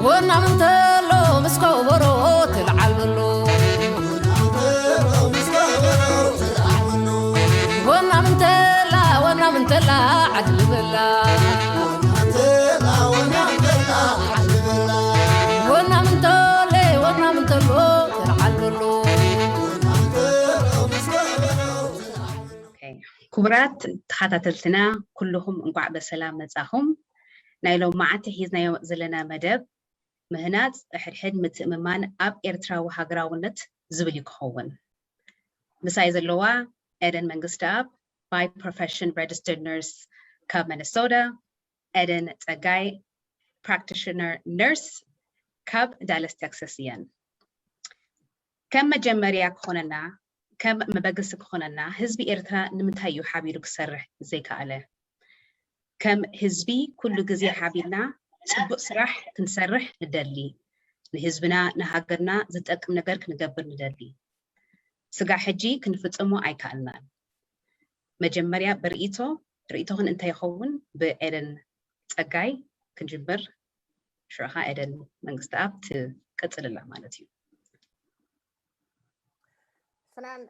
ወናም እንተሎ ምስ ከበሮ ትልዓል በሎ። ወናም እንተላ፣ ወናም እንተላ ዓድሊ በላ። ወናም እንተለ፣ ወናም እንተሎ ትልዓል በሎ። ክቡራት ተኸታተልትና፣ ኩልኹም እንኳዕ በሰላም መጻኹም። ናይ ሎም መዓልቲ ሒዝናዮ ዘለና መደብ ምህናጽ ሕድሕድ ምትእምማን ኣብ ኤርትራዊ ሃገራውነት ዝብል እዩ ክኸውን። ምሳይ ዘለዋ ኤደን መንግስተኣብ፣ by profession registered nurse ካብ ሚነሶታ፣ ኤደን ጸጋይ፣ practitioner nurse ካብ ዳለስ ቴክሳስ እየን። ከም መጀመርያ ክኾነና፣ ከም መበገሲ ክኾነና፣ ህዝቢ ኤርትራ ንምንታይ እዩ ሓቢሩ ክሰርሕ ዘይከኣለ? ከም ህዝቢ ኩሉ ግዜ ሓቢርና ጽቡቕ ስራሕ ክንሰርሕ ንደሊ። ንህዝብና ንሃገርና ዝጠቅም ነገር ክንገብር ንደሊ። ስጋዕ ሕጂ ክንፍጽሞ ኣይከኣልናን። መጀመርያ ብርእይቶ፣ ርእይቶኽን እንታይ ይኸውን? ብኤደን ጸጋይ ክንጅምር፣ ሽዑ ኸኣ ኤደን መንግስተኣብ ትቅጽል ኣላ ማለት እዩ። ፍናን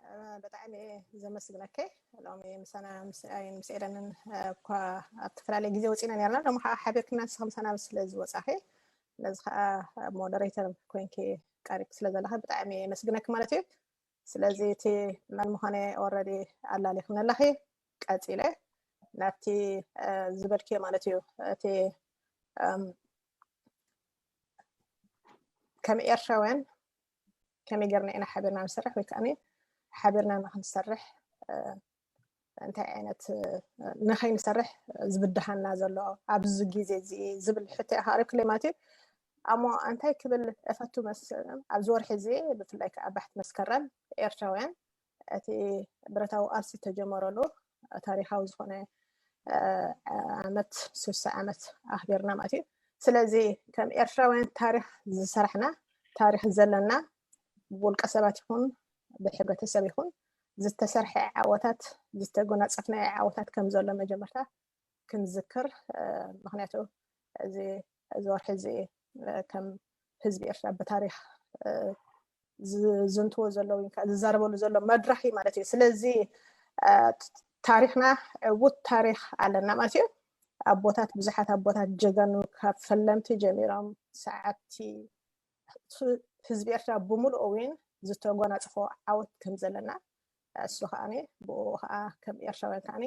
ብጣዕሚ እየ ዘመስግነኪ። ሎሚ ምሳና ምስ ኣየን ምስ ኤደንን እኳ ኣብ ተፈላለየ ግዜ ወፂና ነርና፣ ሎሚ ከዓ ሓቢርክና ንስኺ ምሳና ስለ ዝወፃኺ፣ ነዚ ከዓ ሞደሬተር ኮይንኪ ቀሪብኪ ስለ ዘለኺ ብጣዕሚ እየ የመስግነኪ ማለት እዩ። ስለዚ እቲ መን ምዃነ ኦረዲ ኣላሊኽኒ ኣለኺ። ቀፂለ ናብቲ ዝበልክዮ ማለት እዩ እቲ ከም ኤርትራውያን ከመይ ጌርና ኢና ሓቢርና ንሰርሕ ወይ ከዓ ሓቢርና ንክንሰርሕ እንታይ ዓይነት ንኸይንሰርሕ ዝብድሃና ዘሎ ኣብዚ ግዜ እዚ ዝብል ሕቶ ኢኻ ኣቕሪብክለይ ማለት እዩ። ኣሞ እንታይ ክብል እፈቱ መስ ኣብዚ ወርሒ እዚ ብፍላይ ከዓ ባሕቲ መስከረም ኤርትራውያን እቲ ብረታዊ ቃልሲ ዝተጀመረሉ ታሪኻዊ ዝኾነ ዓመት ስሳ ዓመት ኣኽቢርና ማለት እዩ። ስለዚ ከም ኤርትራውያን ታሪኽ ዝሰራሕና ታሪኽ ዘለና ብውልቀ ሰባት ይኹን ብሕብረተሰብ ይኹን ዝተሰርሐ ዓወታት ዝተጎናፀፍናዮ ዓወታት ከም ዘሎ መጀመርታ ክንዝክር ምክንያቱ እዚ እዚ ወርሒ እዚ ከም ህዝቢ ኤርትራ ብታሪኽ ዝዝንትዎ ዘለዉ ዝዛረበሉ ዘሎ መድረኽ እዩ ማለት እዩ። ስለዚ ታሪኽና ዕዉት ታሪኽ ኣለና ማለት እዩ። ኣቦታት ብዙሓት ኣቦታት ጀጋኑ ካብ ፈለምቲ ጀሚሮም ሰዓብቲ ህዝቢ ኤርትራ ብምሉኡ እውን ዝተጎናፅፎ ዓወት ከም ዘለና እሱ ከዓ ብኡ ከዓ ከም ኤርትራውያን ከዓ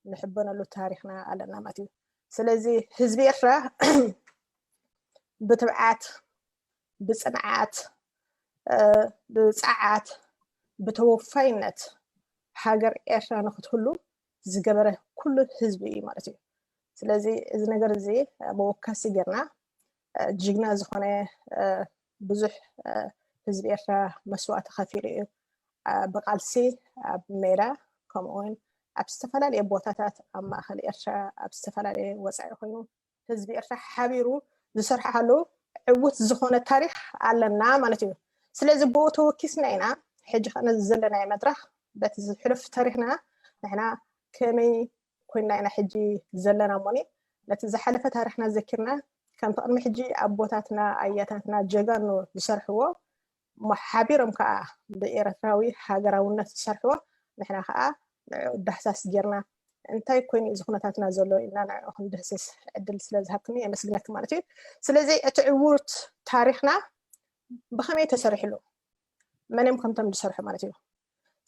ንሕበነሉ ታሪኽና ኣለና ማለት እዩ። ስለዚ ህዝቢ ኤርትራ ብትብዓት፣ ብፅንዓት፣ ብፀዓት፣ ብተወፋይነት ሃገር ኤርትራ ንክትህሉ ዝገበረ ኩሉ ህዝቢ እዩ ማለት እዩ። ስለዚ እዚ ነገር እዚ መወከሲ ጌርና ጅግና ዝኾነ ብዙሕ ህዝቢ ኤርትራ መስዋእቲ ከፊሉ እዩ። ብቃልሲ ኣብ ሜዳ ከምኡ እውን ኣብ ዝተፈላለየ ቦታታት ኣብ ማእኸል ኤርትራ ኣብ ዝተፈላለየ ወፃኢ ኮይኑ ህዝቢ ኤርትራ ሓቢሩ ዝሰርሓሉ ዕውት ዝኾነ ታሪኽ ኣለና ማለት እዩ። ስለዚ ብኡ ተወኪስና ኢና ሕጂ ከነ ዘለናዮ መድረኽ በቲ ዝሕለፍ ታሪኽና ንሕና ከመይ ኮይና ኢና ሕጂ ዘለና እሞኒ ነቲ ዝሓለፈ ታሪኽና ዘኪርና ከምቲ ቅድሚ ሕጂ ኣቦታትና ኣያታትና ጀጋኑ ዝሰርሕዎ ሓቢሮም ከዓ ብኤርትራዊ ሃገራውነት ዝሰርሕዎ ንሕና ከዓ ንዕኡ ዳህሳስ ጌርና እንታይ ኮይኑ እዚ ኩነታትና ዘሎ ኢልና ንዕኡ ክንድህስስ ዕድል ስለ ዝሃብክኒ የመስግነኪ ማለት እዩ። ስለዚ እቲ ዕውት ታሪኽና ብኸመይ ተሰሪሕሉ መን እዮም ከምቶም ዝሰርሑ ማለት እዩ።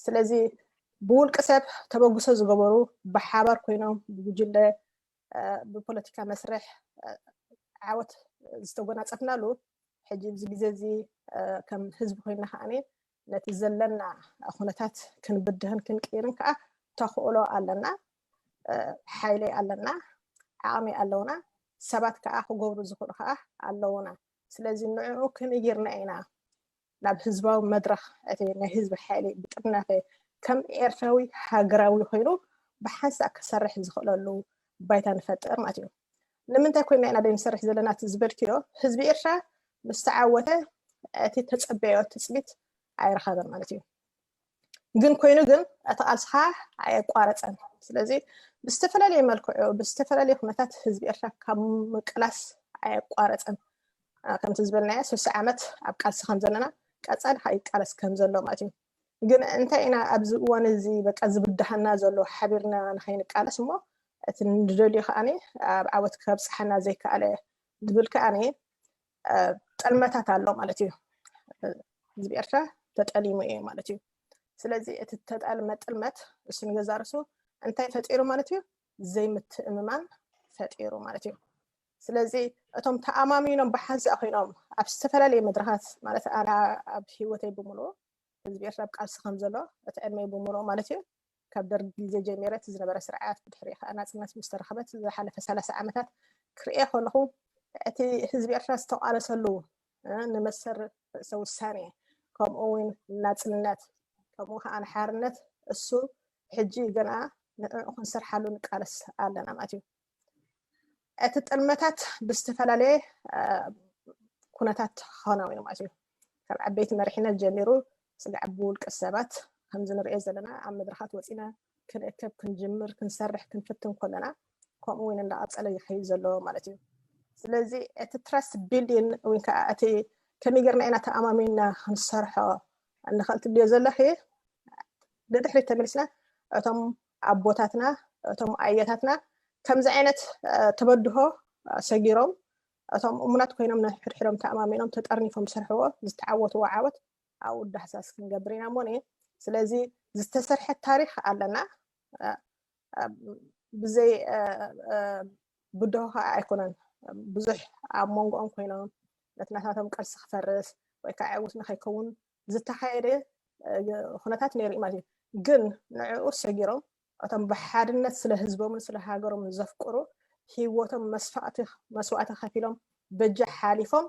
ስለዚ ብውልቂ ሰብ ተበግሶ ዝገበሩ ብሓባር ኮይኖም ብጉጅለ ብፖለቲካ መስርሕ ዓወት ዝተጎናፀፍናሉ ሕጂ ኣብዚ ግዜ እዚ ከም ህዝቢ ኮይና ከዓ ነቲ ዘለና ኩነታት ክንብድህን ክንቅይርን ከዓ ተኽእሎ ኣለና፣ ሓይሊ ኣለና፣ ዓቕሚ ኣለውና፣ ሰባት ከዓ ክገብሩ ዝኽእሉ ከዓ ኣለውና። ስለዚ ንዕኡ ከመይ ጌርና ኢና ናብ ህዝባዊ መድረኽ እቲ ናይ ህዝቢ ሓይሊ ብጥርናፈ ከም ኤርትራዊ ሃገራዊ ኮይኑ ብሓንሳእ ክሰርሕ ዝኽእለሉ ባይታ ንፈጥር ማለት እዩ። ንምንታይ ኮይና ኢና ደይ ንሰርሕ ዘለና እቲ ዝበልክዮ ህዝቢ ኤርትራ ምስ ተዓወተ እቲ ተጸበዮ ትጽቢት ኣይረኸበን ማለት እዩ። ግን ኮይኑ ግን እቲ ቃልስኻ ኣየቋረጸን። ስለዚ ብዝተፈላለየ መልክዑ ብዝተፈላለየ ኩነታት ህዝቢ ኤርትራ ካብ ምቅላስ ኣየቋረጸን። ከምቲ ዝበልናዮ ስሳ ዓመት ኣብ ቃልሲ ከም ዘለና ቀፃሊ ከዓ ይቃለስ ከም ዘሎ ማለት እዩ። ግን እንታይ ኢና ኣብዚ እዋን እዚ በቃ ዝብድሃና ዘሎ ሓቢርና ንኸይንቃለስ እሞ እቲ ንደልዮ ከዓኒ ኣብ ዓወት ከብፅሓና ዘይከኣለ ዝብል ከዓኒ ጥልመታት ኣሎ ማለት እዩ። ህዝቢ ኤርትራ ተጠሊሙ እዩ ማለት እዩ። ስለዚ እቲ ተጠልመ ጥልመት እሱ ንገዛ ርሱ እንታይ ፈጢሩ ማለት እዩ? ዘይምትእምማን ፈጢሩ ማለት እዩ። ስለዚ እቶም ተኣማሚኖም ብሓንሳእ ኮይኖም ኣብ ዝተፈላለየ መድረኻት ማለት ኣነ ኣብ ህይወተይ ብምልኡ ህዝቢ ኤርትራ ኣብ ቃልሲ ከም ዘሎ እቲ ዕድመይ ብምልኡ ማለት እዩ ካብ ደርግ ግዜ ጀሚረ እቲ ዝነበረ ስርዓት ብድሕሪ ከዓ ናፅነት ምስ ተረኸበት ዝሓለፈ ሰላሳ ዓመታት ክርእየ ከለኹ እቲ ህዝቢ ኤርትራ ዝተቃለሰሉ ንመሰር ርእሰ ውሳኔ ከምኡ እውን ናፅነት ከምኡ ከዓ ንሓርነት እሱ ሕጂ ገና ንዕኡ ክንሰርሓሉ ንቃለስ ኣለና ማለት እዩ። እቲ ጥልመታት ብዝተፈላለየ ኩነታት ክኸውን እዩ ማለት እዩ። ካብ ዓበይቲ መሪሕነት ጀሚሩ ስጋዕ ብውልቀ ሰባት ከምዚ ንሪኦ ዘለና ኣብ መድረኻት ወፂና ክንእከብ ክንጅምር ክንሰርሕ ክንፍትን ከለና ከምኡ እውን እንዳቐፀለ ይኸይድ ዘሎ ማለት እዩ። ስለዚ እቲ trust building ወይ ከዓ እቲ ከመይ ጌርና ኢና ተኣማሚንና ክንሰርሖ ንኽእል ትብልዮ ዘለኺ ንድሕሪት ተመሊስና እቶም ኣቦታትና እቶም ኣየታትና ከምዚ ዓይነት ተበድሆ ሰጊሮም እቶም እሙናት ኮይኖም ንሕድሕዶም ተኣማሚኖም ተጠርኒፎም ዝሰርሕዎ ዝተዓወትዎ ዓወት ኣብኡ ዳህሳስ ክንገብር ኢና እሞ ስለዚ ዝተሰርሐ ታሪክ ኣለና ብዘይ ብድሆ ከዓ ኣይኮነን ብዙሕ ኣብ መንጎኦም ኮይኖም ነቲ ናታቶም ቀልሲ ክፈርስ ወይ ከዓ ዕውት ንከይከውን ዝተካየደ ኩነታት ነይሩ ማለት እዩ ግን ንዕኡ ሰጊሮም እቶም ብሓድነት ስለ ህዝቦምን ስለ ሃገሮምን ዘፍቅሩ ህይወቶም መስዋእቲ ከፊሎም በጃ ሓሊፎም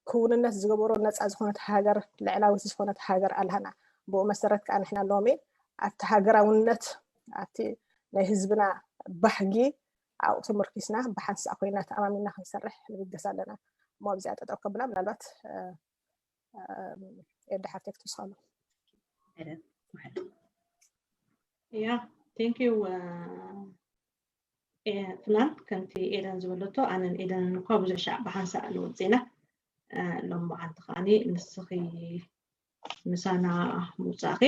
ክውንነት ዝገበሮ ነፃ ዝኾነት ሃገር ልዕላዊት ዝኾነት ሃገር ኣልሃና ብኡ መሰረት ከዓ ንሕና ሎሚ ኣብቲ ሃገራውነት ኣብቲ ናይ ህዝብና ባህጊ ኣብኡ ተመርኪስና ብሓንሳእ ኮይና ተኣማሚና ክንሰርሕ ንብገስ ኣለና እሞ ኣብዚኣ ጠጠው ከብላ ምናልባት ኤዳ ሓፍተይ ክትውስኻሉ ያ thank you ፍናን ከምቲ ኤደን ዝበለቶ ኣነን ኤደንን እኳ ብዙሕ ሻዕ ብሓንሳእ ንወፅእ ኢና ሎም መዓልቲ ከዓኒ ንስኺ ምሳና ምውፃእኺ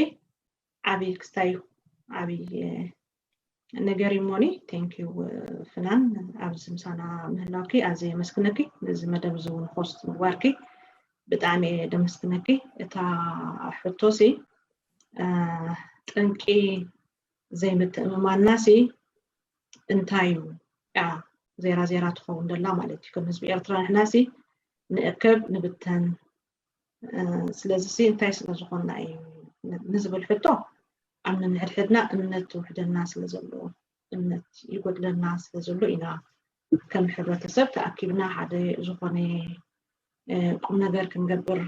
ዓብዪ ክስታይ እዩ ዓብዪ ነገር እሞኒ thank you ፍናን ኣብዚ ምሳና ምህላውኪ ኣዝየ የመስግነኪ ነዚ መደብ እዚ እውን host ምግባርኪ ብጣዕሚ እየ ደመስግነኪ እታ ሕቶሲ ጠንቂ ዘይምትእምማንና ሲ እንታይ እዩ ያ ዜራ ዜራ ትኸውን ደላ ማለት እዩ ከም ህዝቢ ኤርትራ ንሕና ሲ ንእከብ ንብተን ስለዚ ሲ እንታይ ስለ ዝኾንና እዩ ንዝብል ሕቶ ኣብ ነንሕድሕድና እምነት ትውሕደና ስለ ዘለዎ እምነት ይጎድለና ስለ ዘሎ ኢና ከም ሕብረተሰብ ተኣኪብና ሓደ ዝኾነ ቁም ነገር ክንገብር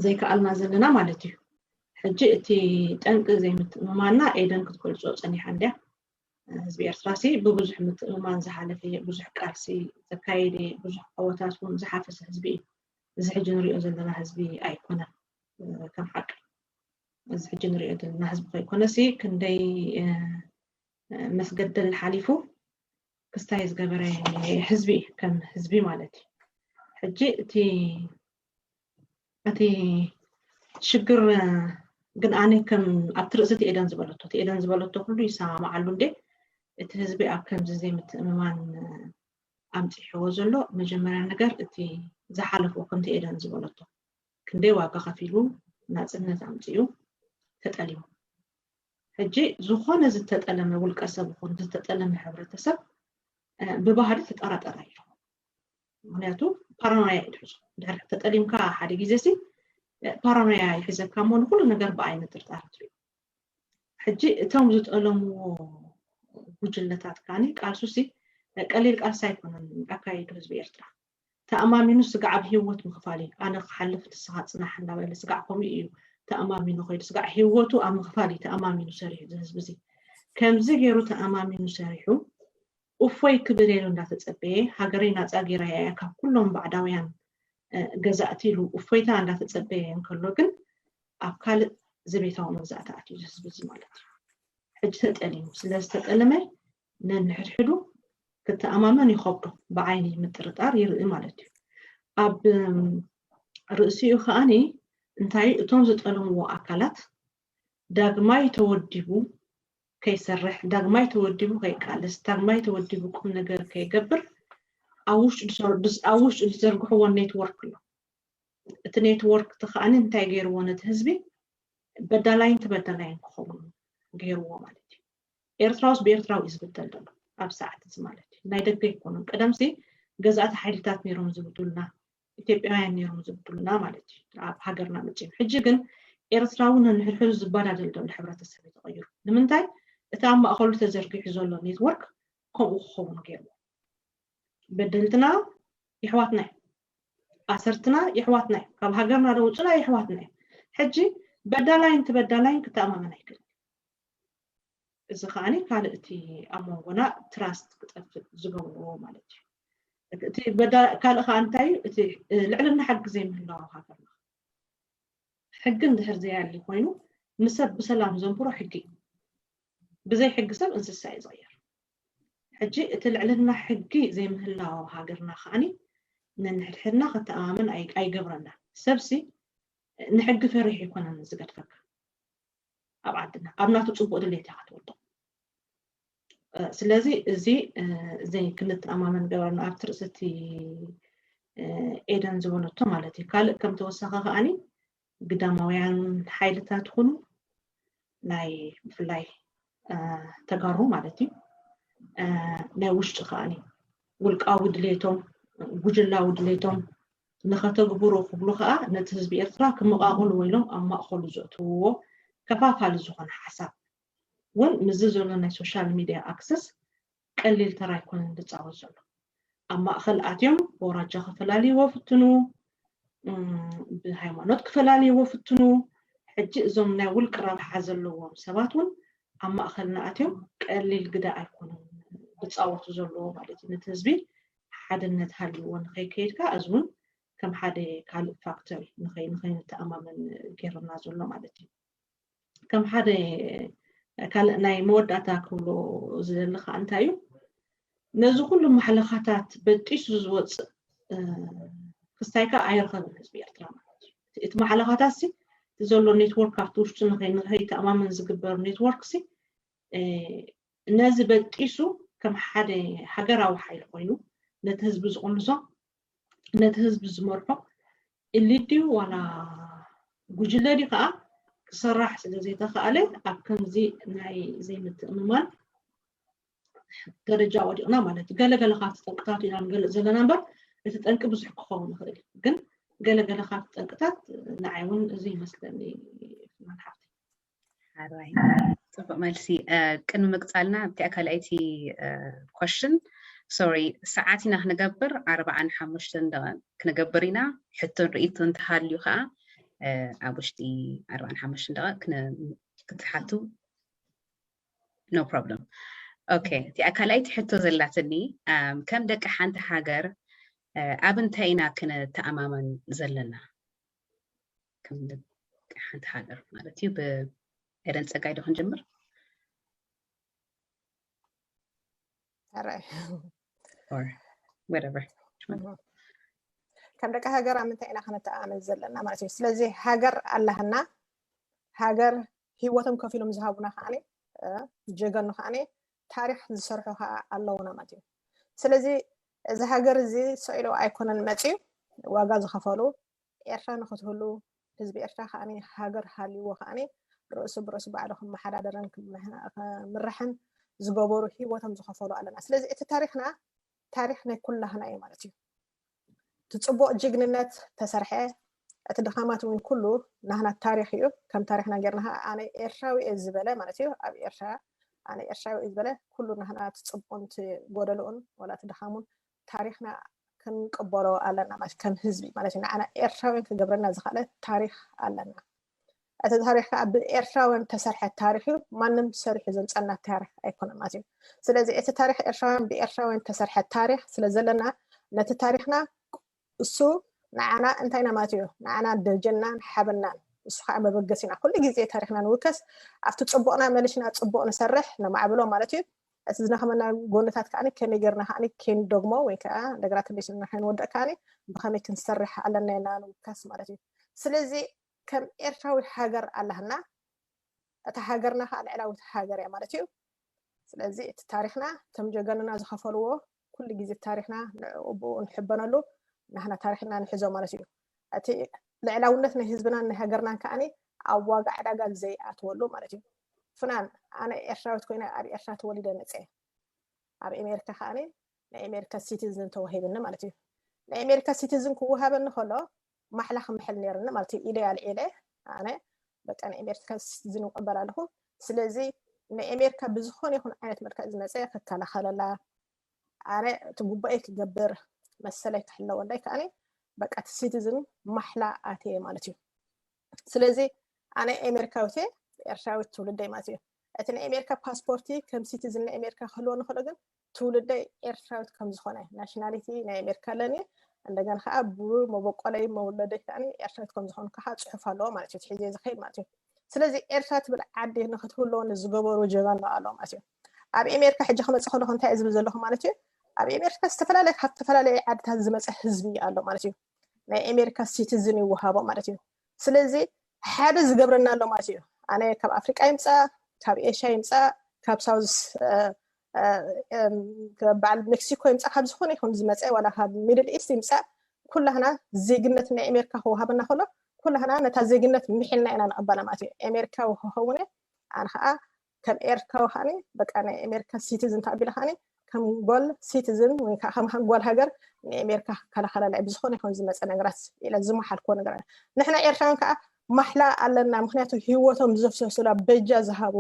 ዘይከኣልና ዘለና ማለት እዩ ሕጂ እቲ ጠንቂ ዘይምትእምማንና ኤደን ክትገልፆ ፀኒሓ እንድያ ህዝቢ ኤርትራ ሲ ብብዙሕ ምትእምማን ዝሓለፈ ብዙሕ ቃልሲ ዘካየደ ብዙሕ ዓወታት እውን ዝሓፈሰ ህዝቢ እዩ እዚ ሕጂ ንሪኦ ዘለና ህዝቢ ኣይኮነን ከም ሓቂ እዚ ሕጂ ንሪኦ ዘለና ህዝቢ ከይኮነ ሲ ክንደይ መስገደል ሓሊፉ ክስታይ ዝገበረ ህዝቢ እዩ ከም ህዝቢ ማለት እዩ ሕጂ እቲ እቲ ሽግር ግን ኣነ ከም ኣብቲ ርእሲ እቲ ኤደን ዝበለቶ እቲ ኤደን ዝበለቶ ኩሉ ይሰማማዓሉ እንዴ እቲ ህዝቢ ኣብ ከምዚ ዘይምትእምማን ኣምፂሕዎ ዘሎ መጀመርያ ነገር እቲ ዝሓለፎ ከምቲ ኤደን ዝበለቶ ክንደይ ዋጋ ከፊሉ ናፅነት ኣምፅኡ ተጠሊሙ ሕጂ ዝኾነ ዝተጠለመ ውልቀ ሰብ ይኹን ዝተጠለመ ሕብረተሰብ ብባህሪ ተጠራጠራ እዩ ምክንያቱ ፓራኖያ እዩ ትሕዞ ድሕሪ ተጠሊምካ ሓደ ግዜ ሲ ፓራኖያ ይሕዘካ እሞ ንኩሉ ነገር ብዓይኒ ጥርጣር ትሪኦ ሕጂ እቶም ዝጠለምዎ ጉጅለታት ካኒ ቃልሱ ሲ ቀሊል ቃልሲ ኣይኮነን ኣካይዱ ህዝቢ ኤርትራ ተኣማሚኑ ስጋዕ ኣብ ሂወት ምኽፋል እዩ ኣነ ክሓልፍ ንስኻ ፅናሕ እንዳበለ ስጋዕ ከምኡ እዩ ተኣማሚኑ ከይዱ ስጋዕ ሂወቱ ኣብ ምኽፋል እዩ ተኣማሚኑ ሰሪሑ እዚ ህዝቢ እዚ ከምዚ ገይሩ ተኣማሚኑ ሰሪሑ እፎይ ክብል ኢሉ እንዳተፀበየ ሃገረይ ናፃ ገይረ እያ ካብ ኩሎም ባዕዳውያን ገዛእቲ ኢሉ እፎይታ እንዳተፀበየ እንከሎ ግን ኣብ ካልእ ዘቤታዊ መግዛእቲ ኣትዩ እዚ ህዝቢ እዚ ማለት እዩ ሕጂ ተጠሊሙ ስለ ዝተጠለመ ነንሕድሕዱ ክተኣማመን ይኸብዶ ብዓይኒ ምጥርጣር ይርኢ ማለት እዩ ኣብ ርእሲኡ ከዓኒ እንታይ እቶም ዝጠለምዎ ኣካላት ዳግማይ ተወዲቡ ከይሰርሕ፣ ዳግማይ ተወዲቡ ከይቃለስ፣ ዳግማይ ተወዲቡ ቁም ነገር ከይገብር ኣብ ውሽጡ ዝዘርግሕዎ ኔትወርክ ኣሎ። እቲ ኔትወርክ እቲ ከዓኒ እንታይ ገይርዎ ነቲ ህዝቢ በዳላይን ተበዳላይን ክኸውን ገይርዎ ማለት እዩ። ኤርትራውስ ብኤርትራዊ እዩ ዝብደል ዘሎ ኣብ ሰዓት እዚ ማለት እዩ። ናይ ደገ ኣይኮኑን። ቀደምሲ ገዛእቲ ሓይልታት ነይሮም ዝብዱልና፣ ኢትዮጵያውያን ነይሮም ዝብዱልና ማለት እዩ። ኣብ ሃገርና መፅዮም። ሕጂ ግን ኤርትራዊ ነንሕድሕዱ ዝባዳደል ዘሎ ሕብረተሰብ እዩ ተቐይሩ። ንምንታይ? እቲ ኣብ ማእኸሉ ተዘርጊሑ ዘሎ ኔትወርክ ከምኡ ክኸውን ገይርዎ። በደልትና የሕዋትና እዮም። ኣሰርትና የሕዋትና እዮም። ካብ ሃገርና ደውፅና የሕዋትና እዮም። ሕጂ በዳላይን ተበዳላይን ክተኣማመን ኣይክእልን። እዚ ከዓኒ ካልእ እቲ ኣብ መንጎና ትራስት ክጠፍእ ዝገብርዎ ማለት እዩ። እቲ ካልእ ከዓ እንታይ እዩ? እቲ ልዕልና ሕጊ ዘይምህላው ሃገርና። ሕጊ እንድሕር ዘይሃሊ ኮይኑ ንሰብ ብሰላም ዘንብሮ ሕጊ እዩ። ብዘይ ሕጊ ሰብ እንስሳ እዩ ዝቕየር። ሕጂ እቲ ልዕልና ሕጊ ዘይምህላው ሃገርና ከዓኒ ነንሕድሕድና ክተኣማመን ኣይገብረና። ሰብሲ ንሕጊ ፈሪሑ ኣይኮነን ዝገድፈካ። ኣብ ዓድና ኣብ ናቱ ፅቡቅ ድሌት እያ ክትወድቕ። ስለዚ እዚ ዘይ ክንተኣማመን ገበርና ኣብቲ ርእሲ እቲ ኤደን ዝበለቶ ማለት እዩ። ካልእ ከም ተወሳኺ ከዓኒ ግዳማውያን ሓይልታት ይኹኑ ናይ ብፍላይ ተጋሩ ማለት እዩ ናይ ውሽጢ ከዓኒ ውልቃዊ ድሌቶም ጉጅላዊ ድሌቶም ንኸተግብሩ ክብሉ ከዓ ነቲ ህዝቢ ኤርትራ ክመቓቕሉ ወይሎም ኣብ ማእኸሉ ዘእትውዎ ከፋፋሊ ዝኾነ ሓሳብ እውን ምስዚ ዘሎ ናይ ሶሻል ሚድያ ኣክሰስ ቀሊል ተራ ኣይኮነን ዝፃወት ዘሎ። ኣብ ማእኸል ኣትዮም በውራጃ ክፈላልይዎ ፍትኑ፣ ብሃይማኖት ክፈላልይዎ ፍትኑ። ሕጂ እዞም ናይ ውልቂ ረብሓ ዘለዎም ሰባት እውን ኣብ ማእኸልና ኣትዮም ቀሊል ግደ ኣይኮኑን ዝፃወቱ ዘለዎ ማለት እዩ። ነቲ ህዝቢ ሓድነት ሃልይዎ ንኸይከይድካ እዚ እውን ከም ሓደ ካልእ ፋክተር ንኸይንተኣማመን ገይርና ዘሎ ማለት እዩ። ከም ሓደ ካልእ ናይ መወዳእታ ክብሎ ዝደሊ ከዓ እንታይ እዩ፣ ነዚ ኩሉ ማሕለኻታት በጢሱ ዝወፅእ ክስታይ ከዓ ኣይረኸብን ህዝቢ ኤርትራ ማለት እዩ። እቲ ማሕለኻታት ሲ እቲ ዘሎ ኔትወርክ ኣብቲ ውሽጡ ንኸይተኣማመን ዝግበር ኔትወርክ ሲ ነዚ በጢሱ ከም ሓደ ሃገራዊ ሓይሊ ኮይኑ ነቲ ህዝቢ ዝቕንሶ ነቲ ህዝቢ ዝመርሖ ኢሊት ድዩ ዋላ ጉጅለ ድዩ ከዓ ክሰራሕ ስለ ዘይተኽኣለ ኣብ ከምዚ ናይ ዘይምትእምማን ደረጃ ወዲቕና ማለት እዩ። ገለገለ ካብቲ ጠንቅታት ኢና ንገልፅ ዘለና እምበር እቲ ጠንቂ ብዙሕ ክኸውን ይኽእል እዩ። ግን ገለገለ ካብቲ ጠንቅታት ንዓይ እውን እዚ ይመስለኒ ፍናን ሓፍቲ። ሓራይ ፅቡቅ መልሲ። ቅድሚ ምቅፃልና ኣብቲኣ ካልኣይቲ ኮሽን ሶሪ ሰዓት ኢና ክንገብር ኣርባዓን ሓሙሽተን ደቂቅ ክንገብር ኢና። ሕቶን ርእይቶ እንተሃልዩ ከዓ ኣብ ውሽጢ ኣርባዓን ሓሙሽተን ደቂቅ ክትሓቱ no problem። ኦኬ እቲኣ ካልኣይቲ ሕቶ ዘላትኒ ከም ደቂ ሓንቲ ሃገር ኣብ እንታይ ኢና ክንተኣማመን ዘለና? ከም ደቂ ሓንቲ ሃገር ማለት እዩ። ብኤደን ፀጋይ ዶ ክንጀምር? ሕራይ Or whatever. ከም ደቂ ሃገር ኣብ ምንታይ ኢና ክንተኣማመን ዘለና ማለት እዩ። ስለዚ ሃገር ኣላህና ሃገር ሂወቶም ከፊሎም ዝሃቡና ከዓኒ ጀገኑ ከዓኒ ታሪክ ዝሰርሑ ከዓ ኣለውና ማለት እዩ። ስለዚ እዚ ሃገር እዚ ሰኢሉ ኣይኮነን መፅዩ ዋጋ ዝኸፈሉ ኤርትራ ንክትህሉ ህዝቢ ኤርትራ ከዓኒ ሃገር ሃልይዎ ከዓኒ ርእሱ ብርእሱ ባዕሉ ክመሓዳደርን ክምርሕን ዝገበሩ ሂወቶም ዝኸፈሉ ኣለና። ስለዚ እቲ ታሪክና ታሪክ ናይ ኩላህና እዩ ማለት እዩ። እቲ ፅቡቅ ጅግንነት ተሰርሐ እቲ ድኻማት እውን ኩሉ ናህና ታሪክ እዩ። ከም ታሪክና ጌርና ከዓ ኣነ ኤርትራዊ እየ ዝበለ ማለት እዩ ኣብ ኤርትራ ኣነ ኤርትራዊ እየ ዝበለ ኩሉ ናህና እቲ ፅቡቅን እቲ ጎደልኡን ዋላ እቲ ድኻሙን ታሪክና ክንቅበሎ ኣለና ማለት ከም ህዝቢ ማለት እዩ። ንዓና ኤርትራውያን ክገብረና ዝኽኣለ ታሪክ ኣለና። እቲ ታሪክ ከዓ ብኤርትራውያን ተሰርሐ ታሪክ እዩ። ማንም ሰሪሑ ዘምፀና ታሪክ ኣይኮነን ማለት እዩ። ስለዚ እቲ ታሪክ ኤርትራውያን ብኤርትራውያን ተሰርሐ ታሪክ ስለ ዘለና ነቲ ታሪክና እሱ ንዓና እንታይና ማለት እዩ ንዓና ደጀናን ሓበናን እሱ ከዓ መበገሲና ኩሉ ግዜ ታሪክና ንውከስ ኣብቲ ፅቡቅና መሊስና ፅቡቅ ንሰርሕ ነማዕብሎ ማለት እዩ። እቲ ዝነኸመና ጎንታት ከዓ ከመይ ጌርና ከዓ ከይንደግሞ ወይ ከዓ እንደገና ተመሊስና ከይንወድቕ ከዓ ብኸመይ ክንሰርሕ ኣለና ኢልና ንምካስ ማለት እዩ። ስለዚ ከም ኤርትራዊ ሃገር ኣለህና፣ እታ ሃገርና ከዓ ልዕላዊት ሃገር እያ ማለት እዩ። ስለዚ እቲ ታሪኽና ከም ጀጋኑና ዝኸፈልዎ ኩሉ ግዜ ታሪኽና ንዕኡ ብኡ ንሕበነሉ፣ ናህና ታሪኽና ንሕዞ ማለት እዩ። እቲ ልዕላውነት ናይ ህዝብናን ናይ ሃገርናን ከዓኒ ኣብ ዋጋ ዕዳጋ ዘይኣትወሉ ማለት እዩ። ፍናን ኣነ ኤርትራዊት ኮይነ ኣብ ኤርትራ ተወሊደ መፀ ኣብ ኣሜሪካ ከዓኒ ናይ ኣሜሪካ ሲቲዝን ተዋሂብኒ ማለት እዩ። ናይ ኣሜሪካ ሲቲዝን ክወሃበኒ ከሎ ማሕላ ክምሕል ነይርኒ ማለት እዩ። ኢለ ኣልዒለ ኣነ በቃ ናይ ኣሜሪካ ሲቲዝን ይቀበል ኣለኹ። ስለዚ ናይ ኣሜሪካ ብዝኾነ ይኹን ዓይነት መልክዕ ዝመፀ ክከላኸለላ ኣነ እቲ ጉባኤ ክገብር መሰለይ ክሕለወለይ ከዓኒ በቃ እቲ ሲቲዝን ማሕላ ኣትየ ማለት እዩ። ስለዚ ኣነ ኣሜሪካዊት እየ፣ ኤርትራዊት ትውልደይ ማለት እዩ። እቲ ናይ ኣሜሪካ ፓስፖርቲ ከም ሲቲዝን ናይ ኣሜሪካ ክህልወኒ ከሎ ግን ትውልደይ ኤርትራዊት ከም ዝኾነ ናሽናሊቲ ናይ ኣሜሪካ ኣለኒ። እንደገና ከዓ ብመበቆለይ መውለደይ ከዓ ኤርትራዊት ከም ዝኾኑ ከዓ ፅሑፍ ኣለዎ ማለት እዩ። ሒዘ ዝኸይድ ማለት እዩ። ስለዚ ኤርትራ ትብል ዓዲ ንክትህልወኒ ዝገበሩ ጀጋኑ ኣሎ ማለት እዩ። ኣብ ኣሜሪካ ሕጂ ክመፅእ ከለኹ እንታይ ዝብል ዘለኹ ማለት እዩ። ኣብ ኣሜሪካ ዝተፈላለየ ካብ ዝተፈላለየ ዓድታት ዝመፀ ህዝቢ ኣሎ ማለት እዩ። ናይ ኣሜሪካ ሲቲዝን ይወሃቦ ማለት እዩ። ስለዚ ሓደ ዝገብረና ኣሎ ማለት እዩ። ኣነ ካብ ኣፍሪቃ ይምፃእ፣ ካብ ኤሽያ ይምፃእ፣ ካብ ሳውዝ በዓል ሜክሲኮ ይምፃእ፣ ካብ ዝኾነ ይኹን ዝመፀ ዋላ ካብ ሚድል ኢስት ይምፃእ፣ ኩላህና ዜግነት ናይ ኣሜሪካ ክወሃበና ከሎ ኩላህና ነታ ዜግነት ምሒልና ኢና ንቐበላ ማለት እዩ። ኣሜሪካዊ ክኸውን እየ፣ ኣነ ከዓ ከም ኤርትራዊ ከዓኒ በቃ ናይ ኣሜሪካ ሲቲዝን ተቐቢለ ከዓኒ ከም ጓል ሲቲዝን ወይ ከዓ ከም ጓል ሃገር ናይ ኣሜሪካ ክከላኸለላ ብዝኾነ ይኹን ዝመፀ ነገራት ኢለ ዝመሓልክዎ ነገር ኣለ። ንሕና ኤርትራውያን ከዓ ማሕላ ኣለና፣ ምክንያቱ ህይወቶም ዘፍሰሱላ በጃ ዝሃቡ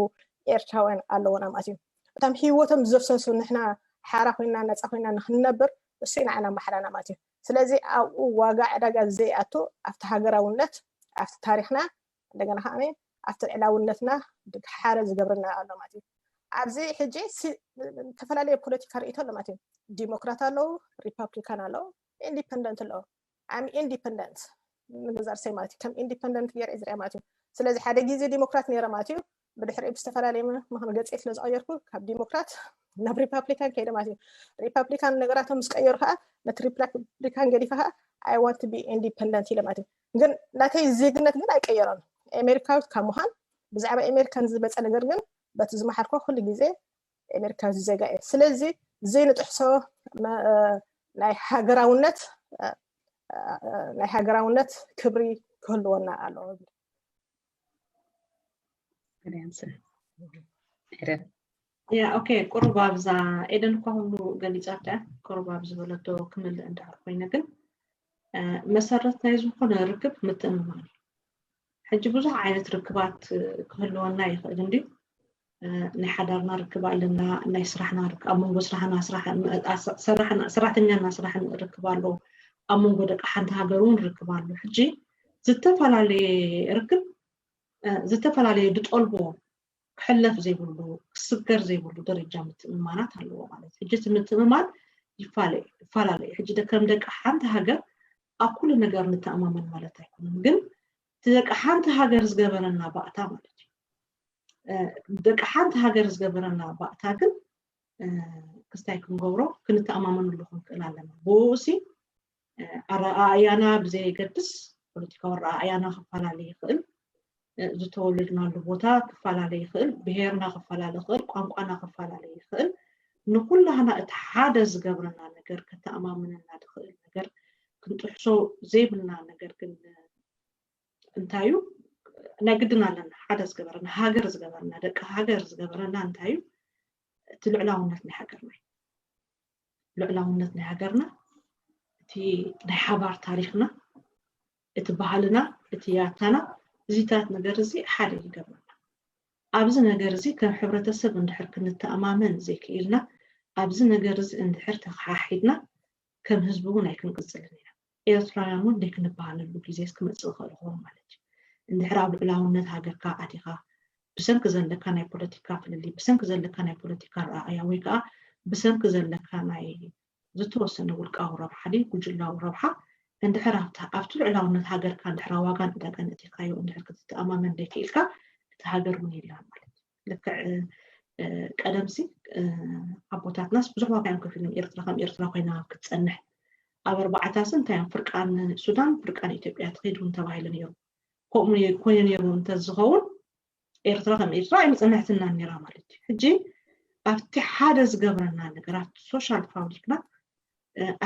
ኤርትራውያን ኣለዎና ማለት እዩ። እቶም ህይወቶም ዘፍሰሱ ንሕና ሓራ ኮይና ነፃ ኮይና ንክንነብር እሱ ኢና ዓና ማሕላና ማለት እዩ። ስለዚ ኣብኡ ዋጋ ዕዳጋ ዘይኣቱ ኣብቲ ሃገራውነት ኣብቲ ታሪክና እንደገና ከዓ ኣብቲ ልዕላውነትና ሓደ ዝገብርና ኣሎ ማለት እዩ። ኣብዚ ሕጂ ሲ- ዝተፈላለየ ፖለቲካ ርእይቶ ኣሎ ማለት እዩ። ዲሞክራት ኣለዉ፣ ሪፐብሊካን ኣለዉ፣ ኢንዲፐንደንት ኣለዉ። ኣም ኢንዲፐንደንት ንግዛር ሰይ ማለት እዩ። ከም ኢንዲፐንደንት ገይረ ዝሪኣ ማለት እዩ። ስለዚ ሓደ ግዜ ዲሞክራት ነይረ ማለት እዩ። ብድሕሪኡ ብዝተፈላለየ ምኽን ገፀይ ስለ ዝቐየርኩ ካብ ዲሞክራት ናብ ሪፐብሊካን ከይደ ማለት እዩ። ሪፐብሊካን ነገራቶም ምስ ቀየሩ ከዓ ነቲ ሪፐብሊካን ገዲፈ ከዓ I want to be independent ኢለ ማለት እዩ። ግን ናተይ ዜግነት ግን ኣይቀየሮን። ኣሜሪካዊት ካብ ምዃን ብዛዕባ ኣሜሪካን ዝመፀ ነገር ግን በቲ ዝመሓልኮ ኩሉ ግዜ ኣሜሪካዊ ዜጋ እየ። ስለዚ ዘይንጥሕሶ መ- ናይ ሃገራውነት ናይ ሃገራውነት ክብሪ ክህልወና ኣለዎ። ያ ኦኬ፣ ቁሩብ ኣብዛ ኤደን እኳ ኩሉ ገሊፃ ዳ ቁሩብ ኣብ ዝበለቶ ክምልእ እንድሕር ኮይነ ግን መሰረት ናይ ዝኾነ ርክብ ምትእምማን እዩ። ሕጂ ብዙሕ ዓይነት ርክባት ክህልወና ይኽእል እንድዩ። ናይ ሓዳርና ርክብ ኣለና፣ ናይ ስራሕና ርክብ፣ ኣብ መንጎ ስራሕና ሰራሕተኛና ስራሕን ርክብ ኣሎ፣ ኣብ መንጎ ደቂ ሓንቲ ሃገር እውን ርክብ ኣሎ። ሕጂ ዝተፈላለየ ርክብ ዝተፈላለየ ዝጠልቦ ክሕለፍ ዘይብሉ ክስገር ዘይብሉ ደረጃ ምትእምማናት ኣለዎ ማለት እዩ። ሕጂ እቲ ምትእምማን ይፋለ ይፈላለ እዩ። ሕጂ ከም ደቂ ሓንቲ ሃገር ኣብ ኩሉ ነገር ንተኣማመን ማለት ኣይኮነን፣ ግን እቲ ደቂ ሓንቲ ሃገር ዝገበረና ባእታ ማለት እዩ። ደቂ ሓንቲ ሃገር ዝገበረና ባእታ ግን ክስታይ ክንገብሮ ክንተኣማመንሉ ክንክእል ኣለና። ብኡ ሲ ኣረኣእያና ብዘየገድስ ፖለቲካዊ ኣረኣእያና ክፈላለ ይኽእል፣ ዝተወለድናሉ ቦታ ክፈላለ ይኽእል፣ ብሄርና ክፈላለ ይኽእል፣ ቋንቋና ክፈላለ ይኽእል። ንኩላህና እቲ ሓደ ዝገብረና ነገር ከተኣማምነና ዝኽእል ነገር ክንጥሕሶ ዘይብልና ነገር ግን እንታይ እዩ? ናይ ግድን ኣለና ሓደ ዝገበረና ሃገር ዝገበረና ደቂ ሃገር ዝገበረና እንታይ እዩ? እቲ ልዕላውነት ናይ ሃገርና እዩ። ልዕላውነት ናይ ሃገርና እቲ ናይ ሓባር ታሪክና እቲ ባህልና እቲ ያታና እዚታት ነገር እዚ ሓደ ይገብረና። ኣብዚ ነገር እዚ ከም ሕብረተሰብ እንድሕር ክንተኣማመን ዘይክኢልና ኣብዚ ነገር እዚ እንድሕር ተኸሓሒድና ከም ህዝቢ እውን ኣይክንቅፅልን ኢና። ኤርትራውያን እውን ዘይክንበሃለሉ ግዜ ክመፅእ ይኽእል ይኸውን ማለት እዩ። እንድሕር ኣብ ልዕላውነት ሃገርካ ኣቲኻ ብሰንኪ ዘለካ ናይ ፖለቲካ ፍልልይ ብሰንኪ ዘለካ ናይ ፖለቲካ ኣረኣእያ ወይ ከዓ ብሰንኪ ዘለካ ናይ ዝተወሰነ ውልቃዊ ረብሓ ድዩ ጉጅላዊ ረብሓ እንድሕር ኣብቲ ልዕላውነት ሃገርካ እንድሕር ዋጋን ዕዳጋን ኣእቲኻዮ እንድሕር ክትተኣማመን ዘይክኢልካ እቲ ሃገር እውን የላን ማለት እዩ። ልክዕ ቀደምሲ ኣቦታትናስ ብዙሕ ዋጋ እዮም ከፊሎም ኤርትራ ከም ኤርትራ ኮይና ክትፀንሕ። ኣብ ኣርባዓታስ እንታይ እዮም ፍርቃን ሱዳን ፍርቃን ኢትዮጵያ ትኸይድ እውን ተባሂሉ ነይሩ። ከምኡ ኮይኑ ነይሩ እንተዝኸውን ኤርትራ ከም ኤርትራ ኣይምፀነሕትናን ነይራ ማለት እዩ። ሕጂ ኣብቲ ሓደ ዝገብረና ነገር ኣብቲ ሶሻል ፋብሪክና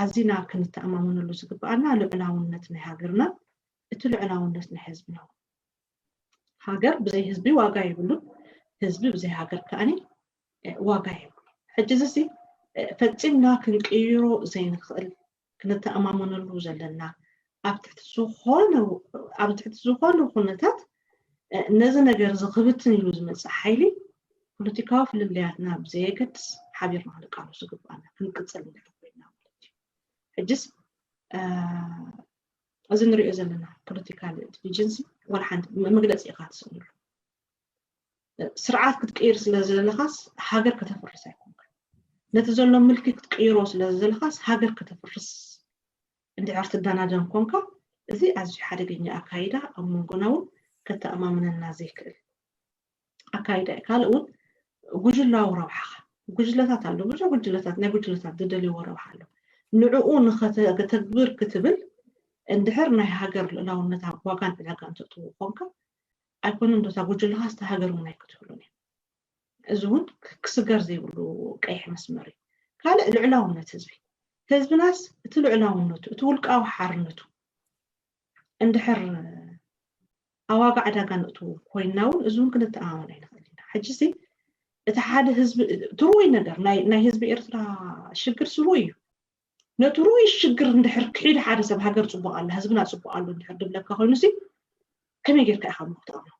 ኣዚና ክንተኣማመነሉ ዝግብኣና ልዑላውነት ናይ ሃገርና፣ እቲ ልዑላውነት ናይ ህዝብና። ሃገር ብዘይ ህዝቢ ዋጋ የብሉን፣ ህዝቢ ብዘይ ሃገር ከኣኒ ዋጋ የብሉን። ሕጂ እዚ ፈፂምና ክንቅይሮ ዘይንኽእል፣ ክንተኣማመነሉ ዘለና፣ ኣብ ትሕቲ ዝኾነ ኣብ ትሕቲ ዝኾነ ኩነታት ነዚ ነገር እዚ ክብትን ኢሉ ዝመፅእ ሓይሊ ፖለቲካዊ ፍልልያትና ብዘየገድስ ሓቢርና ክንቃለሱ ዝግብኣና ክንቅፅል እንድሕር ኮይና ማለት እዩ። ሕጅስ እዚ ንሪኦ ዘለና ፖለቲካል ዲሊጀንሲ ዋላ ሓንቲ መግለፂ ኢኻ ትስእንሉ። ስርዓት ክትቅይር ስለ ዘለኻስ ሃገር ከተፍርስ ኣይኮንካ። ነቲ ዘሎ ምልኪ ክትቅይሮ ስለ ዘለኻስ ሃገር ከተፍርስ እንድሕር ትደናደን ኮንካ፣ እዚ ኣዝዩ ሓደገኛ ኣካይዳ ኣብ መንጎና እውን ከተኣማምነና ዘይክእል ኣካይዳ እዩ። ካልእ እውን ጉጅላዊ ረብሓኻ ጉጅለታት ኣሎ፣ ብዙሕ ጉጅለታት ናይ ጉጅለታት ዝደልይዎ ረብሓ ኣሎ። ንዕኡ ንኸተግብር ክትብል እንድሕር ናይ ሃገር ልእላውነት ኣብ ዋጋን ዕዳጋን ተእትዎ ኮንካ ኣይኮነን ዶታ ጉጅለኻ ስተ ሃገር እውን ኣይክትህሉን እዩ። እዚ እውን ክስገር ዘይብሉ ቀይሕ መስመር እዩ። ካልእ ልዕላውነት ህዝቢ ህዝብናስ እቲ ልዕላውነቱ እቲ ውልቃዊ ሓርነቱ እንድሕር ኣዋጋ ዕዳጋ ንእትው ኮይንና እውን እዚ እውን ክንተኣማመን ኣይንኽእል ኢና። ሕጂ ሲ እቲ ሓደ ህዝቢ እቲ ርኡይ ነገር ናይ ህዝቢ ኤርትራ ሽግር ስሩ እዩ። ነቲ ርኡይ ሽግር እንድሕር ክሒዱ ሓደ ሰብ ሃገር ፅቡቕ ኣላ ህዝብና ፅቡቕ ኣሎ እንድሕር ድብለካ ኮይኑ ሲ ከመይ ጌርካ ኢኻ እሞ ክትኣምኖ?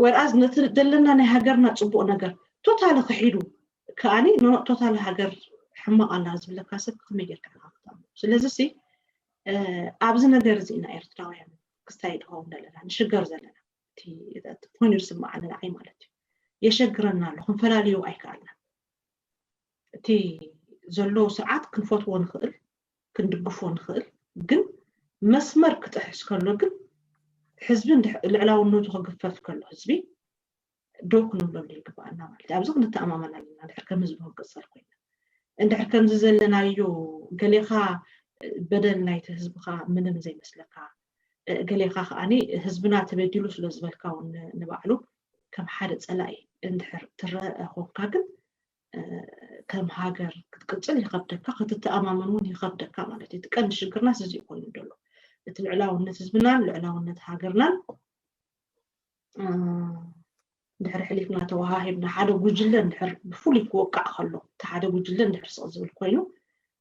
ወርኣዝ ነቲ ዘለና ናይ ሃገርና ፅቡቕ ነገር ቶታሊ ክሒዱ ከኣኒ ቶታሊ ሃገር ሕማቕ ኣላ ዝብለካ ሰብ ከመይ ጌርካ ኢኻ ክትኣምኖ? ስለዚ ሲ ኣብዚ ነገር እዚ ኢና ኤርትራውያን ክስታይ ድኸውን ዘለና ንሽገር ዘለና። እቲ ኮይኑ ዝስምዓኒ ንዓይ ማለት እዩ። የሸግረና ኣሎ፣ ክንፈላልዮ ኣይከኣልናን። እቲ ዘሎ ስርዓት ክንፈትዎ ንኽእል፣ ክንድግፎ ንኽእል፣ ግን መስመር ክጥሕስ ከሎ ግን ህዝቢ ልዕላውነቱ ክግፈፍ ከሎ ህዝቢ ደው ክንብለሉ ይግባኣና ማለት እዩ። ኣብዚ ክንተኣማመን ኣለና። ድሕር ከም ህዝቢ ክንቅፅል ኮይና እንድሕር ከምዚ ዘለናዮ ገሌኻ በደል ናይቲ ህዝብኻ ምንም ዘይመስለካ ገሌኻ ከዓኒ ህዝብና ተበዲሉ ስለ ዝበልካ እውን ንባዕሉ ከም ሓደ ፀላኢ እንድሕር ትረአ ኮንካ ግን ከም ሃገር ክትቅፅል ይኸብደካ፣ ክትተኣማመን እውን ይኸብደካ ማለት እዩ። እቲ ቀንዲ ሽግርናስ እዚ ኮይኑ ዘሎ እቲ ልዕላውነት ህዝብናን ልዕላውነት ሃገርናን ድሕሪ ሕሊፍና ተወሃሂብና ሓደ ጉጅለ እንድሕር ብፍሉይ ክወቃዕ ከሎ እቲ ሓደ ጉጅለ እንድሕር ስቕ ዝብል ኮይኑ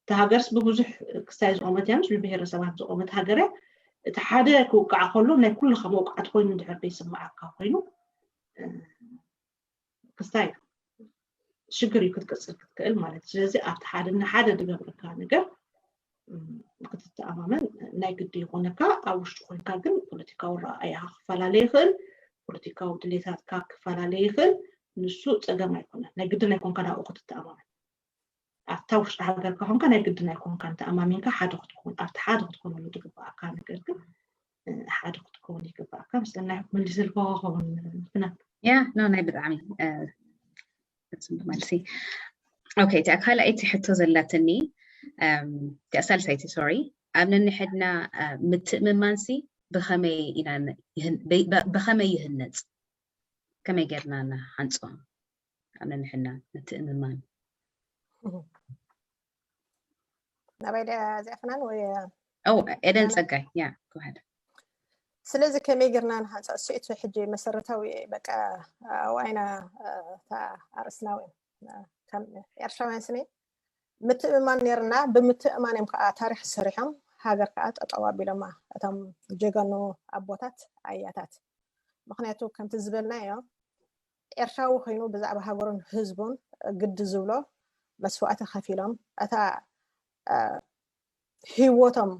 እታ ሃገርስ ብብዙሕ ክስታይ ዝቆመት እያ ምስ ብብሄረሰባት ዝቆመት ሃገር እያ። እቲ ሓደ ክውቃዕ ከሎ ናይ ኩልኻ መውቃዕቲ ኮይኑ እንድሕር ዘይስምዓካ ኮይኑ ክስታይ ሽግር እዩ ክትቅፅል ክትክእል ማለት እዩ። ስለዚ ኣብቲ ሓደ ንሓደ ዝገብረካ ነገር ክትተኣማመን ናይ ግዲ ይኾነካ። ኣብ ውሽጢ ኮይንካ ግን ፖለቲካዊ ረኣይኻ ክፈላለ ይኽእል፣ ፖለቲካዊ ድሌታትካ ክፈላለ ይኽእል። ንሱ ፀገም ኣይኮነን። ናይ ግዲ ናይ ኮንካ ናብኡ ክትተኣማመን ኣብታ ውሽጢ ሃገርካ ኮንካ ናይ ግድን ኣይኮንካን ተኣማሚንካ ሓደ ክትኮን ኣብቲ ሓደ ክትኮነሉ ዝግበኣካ ነገር ግን ሓደ ክትከውን ይግበኣካ። ምስለና መሊስልካ ከኸውን ፍናን ያ ኖ ናይ ብጣዕሚ ፅቡቅ መልሲ። ኦኬ እቲኣ ካልኣይቲ ሕቶ ዘላትኒ እቲኣ ሳልሳይቲ ሶሪ ኣብ ነንሕድና ምትእምማንሲ ብኸመይ ኢና ብኸመይ ይህነፅ ከመይ ጌርና ንሓንፆ ኣብ ነንሕድና ምትእምማን ናባይ ድያ እዚኣ ፍናን ወይ ኦ ኤደን ጸጋይ ያ ጎሃድ ስለዚ ከመይ ጌርና ንሓንፃ እሱ እቲ ሕጂ መሰረታዊ በቃ ዋይና ኣርእስና ወይ ኤርትራውያን ስኒ ምትእምማን ነርና ብምትእማን እዮም ከዓ ታሪክ ሰሪሖም ሃገር ከዓ ጠጠው ኣቢሎማ እቶም ጀጋኑ ኣቦታት ኣያታት ምክንያቱ ከምቲ ዝበልናዮ ኤርትራዊ ኮይኑ ብዛዕባ ሃገሩን ህዝቡን ግዲ ዝብሎ መስዋእቲ ከፊሎም እታ ህይወቶም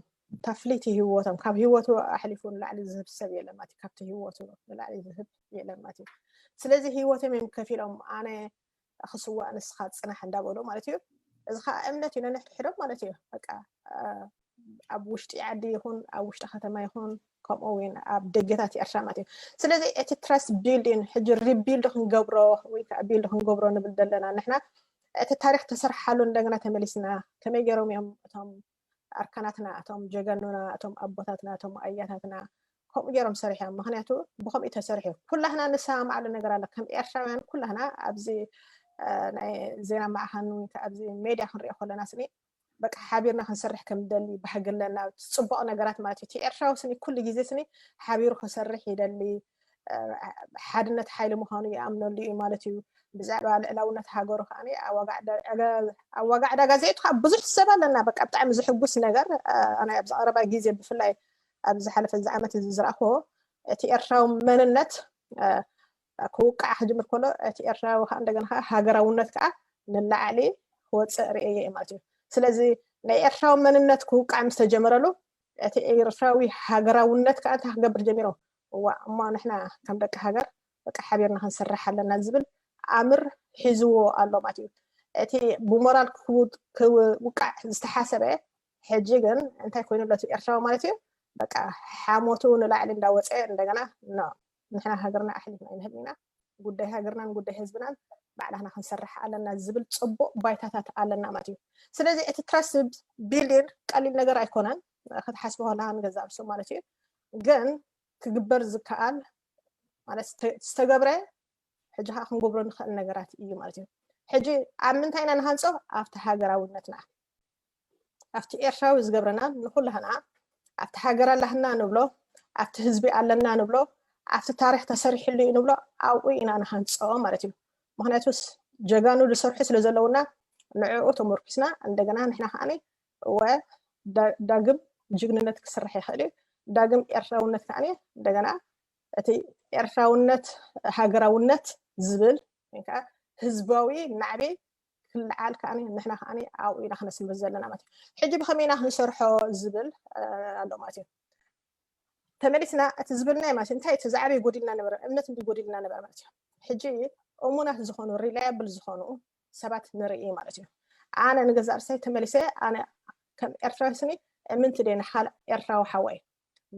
ተፍሊቲ ህይወቶም ካብ ህይወቱ ኣሕሊፉ ንላዕሊ ዝህብ ሰብ የለን ማለት ካብቲ ህይወቱ ንላዕሊ ዝህብ የለን ማለት እዩ ስለዚ ህይወቶም እዮም ከፊሎም ኣነ ክስዋእ ንስኻ ፅናሕ እንዳበሉ ማለት እዩ እዚ ከዓ እምነት እዩ ነንሕድሕዶም ማለት እዩ በቃ ኣብ ውሽጢ ዓዲ ይኹን ኣብ ውሽጢ ከተማ ይኹን ከምኡ እውን ኣብ ደገታት ኤርትራ ማለት እዩ። ስለዚ እቲ trust building ሕጂ rebuild ክንገብሮ ወይ ከዓ build ክንገብሮ ንብል ዘለና ንሕና፣ እቲ ታሪኽ ተሰርሓሉ እንደገና ተመሊስና ከመይ ገይሮም እዮም እቶም ኣርካናትና፣ እቶም ጀጋኑና፣ እቶም ኣቦታትና፣ እቶም ኣያታትና ከምኡ ገይሮም ሰሪሖም። ምክንያቱ ብከምኡ ተሰሪሑ ኩላህና ንሰማማዓሉ ነገር ኣሎ። ከም ኤርትራውያን ኩላህና ኣብዚ ናይ ዜና ማዕኸን ኣብዚ ሜድያ ክንሪኦ ከለና ስኒ በቃ ሓቢርና ክንሰርሕ ከም ደሊ ባህጊ ኣለና። ፅቡቅ ነገራት ማለት እዩ። እቲ ኤርትራዊ ስኒ ኩሉ ግዜ ስኒ ሓቢሩ ክሰርሕ ይደሊ። ሓድነት ሓይሊ ምዃኑ ይኣምነሉ እዩ ማለት እዩ። ብዛዕባ ልዕላውነት ሃገሩ ከዓ ኣብ ዋጋ ዕዳጋ ዘይትካ ብዙሕ ሰብ ኣለና። በቃ ብጣዕሚ ዝሕጉስ ነገር ኣነ ኣብዚ ቀረባ ግዜ ብፍላይ ኣብ ዝሓለፈ እዚ ዓመት እዚ ዝረኣኽዎ እቲ ኤርትራዊ መንነት ክውቃዕ ክጅምር ከሎ እቲ ኤርትራዊ ከዓ እንደገና ከዓ ሃገራውነት ከዓ ንላዕሊ ክወፅእ ርእየ ማለት እዩ። ስለዚ ናይ ኤርትራዊ መንነት ክውቃዕ ምስ ተጀመረሉ እቲ ኤርትራዊ ሃገራውነት ከዓ እንታይ ክገብር ጀሚሩ? እዋ እሞ ንሕና ከም ደቂ ሃገር በቃ ሓቢርና ክንሰርሕ ኣለና ዝብል ኣምር ሒዝዎ ኣሎ ማለት እዩ። እቲ ብሞራል ክውቃዕ ዝተሓሰበ ሕጂ ግን እንታይ ኮይኑ ኣሎ እቲ ኤርትራዊ ማለት እዩ? በቃ ሓሞቱ ንላዕሊ እንዳወፀ እንደገና ንሕና ሃገርና ኣሕሊፍና ኣይንህብን ኢና፣ ጉዳይ ሃገርናን ጉዳይ ህዝብናን ባዕላና ክንሰርሕ ኣለና ዝብል ፅቡቅ ባይታታት ኣለና ማለት እዩ። ስለዚ እቲ trust building ቀሊል ነገር ኣይኮነን ክትሓስቦ ከለካ ንገዛእ ርእሱ ማለት እዩ። ግን ክግበር ዝከኣል ማለት ዝተገብረ ሕጂ ከዓ ክንገብሮ ንኽእል ነገራት እዩ ማለት እዩ። ሕጂ ኣብ ምንታይ ኢና ንሃንፆ? ኣብቲ ሃገራውነትና፣ ኣብቲ ኤርትራዊ ዝገብረና ንኩላህና ኣብቲ ሃገር ኣለህና ንብሎ፣ ኣብቲ ህዝቢ ኣለና ንብሎ፣ ኣብቲ ታሪክ ተሰሪሕሉ እዩ ንብሎ ኣብኡ ኢና ንሃንፆ ማለት እዩ። ምክንያቱስ ጀጋኑ ዝሰርሑ ስለ ዘለውና ንዕኡ ተመርኩስና እንደገና ንሕና ከዓ እወ ዳግም ጅግንነት ክስራሕ ይኽእል እዩ። ዳግም ኤርትራውነት ከዓ እንደገና እቲ ኤርትራውነት ሃገራውነት ዝብል ወይከዓ ህዝባዊ ናዕቢ ክልዓል ከዓ ንሕና ከዓ ኣብኡ ኢና ክነስምር ዘለና ማለት እዩ። ሕጂ ብከመይ ኢና ክንሰርሖ ዝብል ኣሎ ማለት እዩ። ተመሊስና እቲ ዝብልናይ ማለት እንታይ እቲ ዛዕበ ጎዲልና ነበረ፣ እምነት እንዲ ጎዲልና ነበረ ማለት እዩ። ሕጂ እሙናት ዝኾኑ reliable ዝኾኑ ሰባት ንርኢ ማለት እዩ። ኣነ ንገዛእ ርእሰይ ተመሊሰ ኣነ ከም ኤርትራዊ ስኒ እምንቲ ደይ ንሓል ኤርትራዊ ሓወይ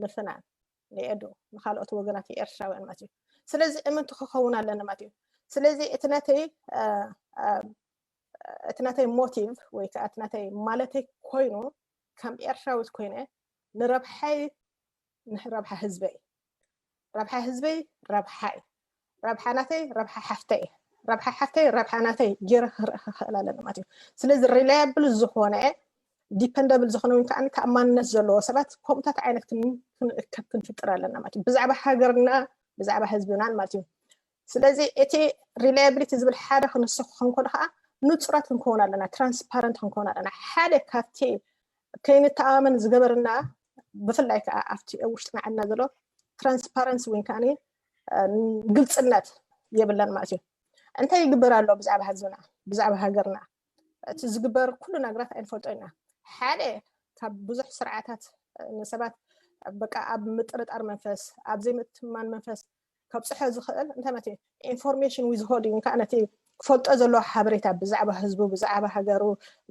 ንፍናን ንኤዱ ንካልኦት ወገናት ኤርትራውያን ማለት እዩ። ስለዚ እምንቲ ክኸውን ኣለኒ ማለት እዩ። ስለዚ እቲ ናተይ እቲ ናተይ motive ወይ ከዓ እቲ ናተይ ማለተይ ኮይኑ ከም ኤርትራዊት ኮይነ ንረብሓይ ንረብሓ ህዝበይ ረብሓ ህዝበይ ረብሓይ ረብሓ ናተይ ረብሓ ሓፍተይ ረብሓ ሓፍተይ ረብሓ ናተይ ገይረ ክርኢ ክኽእል ኣለኒ ማለት እዩ። ስለዚ reliable ዝኾነ dependable ዝኾነ ወይ ከዓ ተኣማንነት ዘለዎ ሰባት ከምኡታት ዓይነት ክንእከብ ክንፍጥር ኣለና ማለት እዩ። ብዛዕባ ሃገርና ብዛዕባ ህዝብናን ማለት እዩ። ስለዚ እቲ reliability ዝብል ሓደ ክንስኽ ክንኮን ከዓ ንፁራት ክንከውን ኣለና፣ transparent ክንከውን ኣለና። ሓደ ካብቲ ከይንተኣማመን ዝገበርና ብፍላይ ከዓ ኣብቲ ውሽጥና ዓድና ዘሎ transparency ወይ ከዓ ግልፅነት የብለን ማለት እዩ። እንታይ ይግበር ኣሎ ብዛዕባ ህዝብና ብዛዕባ ሃገርና እቲ ዝግበር ኩሉ ነገራት ኣይንፈልጦ ኢና። ሓደ ካብ ብዙሕ ስርዓታት ንሰባት በቃ ኣብ ምጥርጣር መንፈስ ኣብ ዘይምትማን መንፈስ ከብፅሖ ዝኽእል እንታይ ማለት እዩ? Information withholding ከዓ ነቲ ክፈልጦ ዘለዎ ሓበሬታ ብዛዕባ ህዝቡ ብዛዕባ ሃገሩ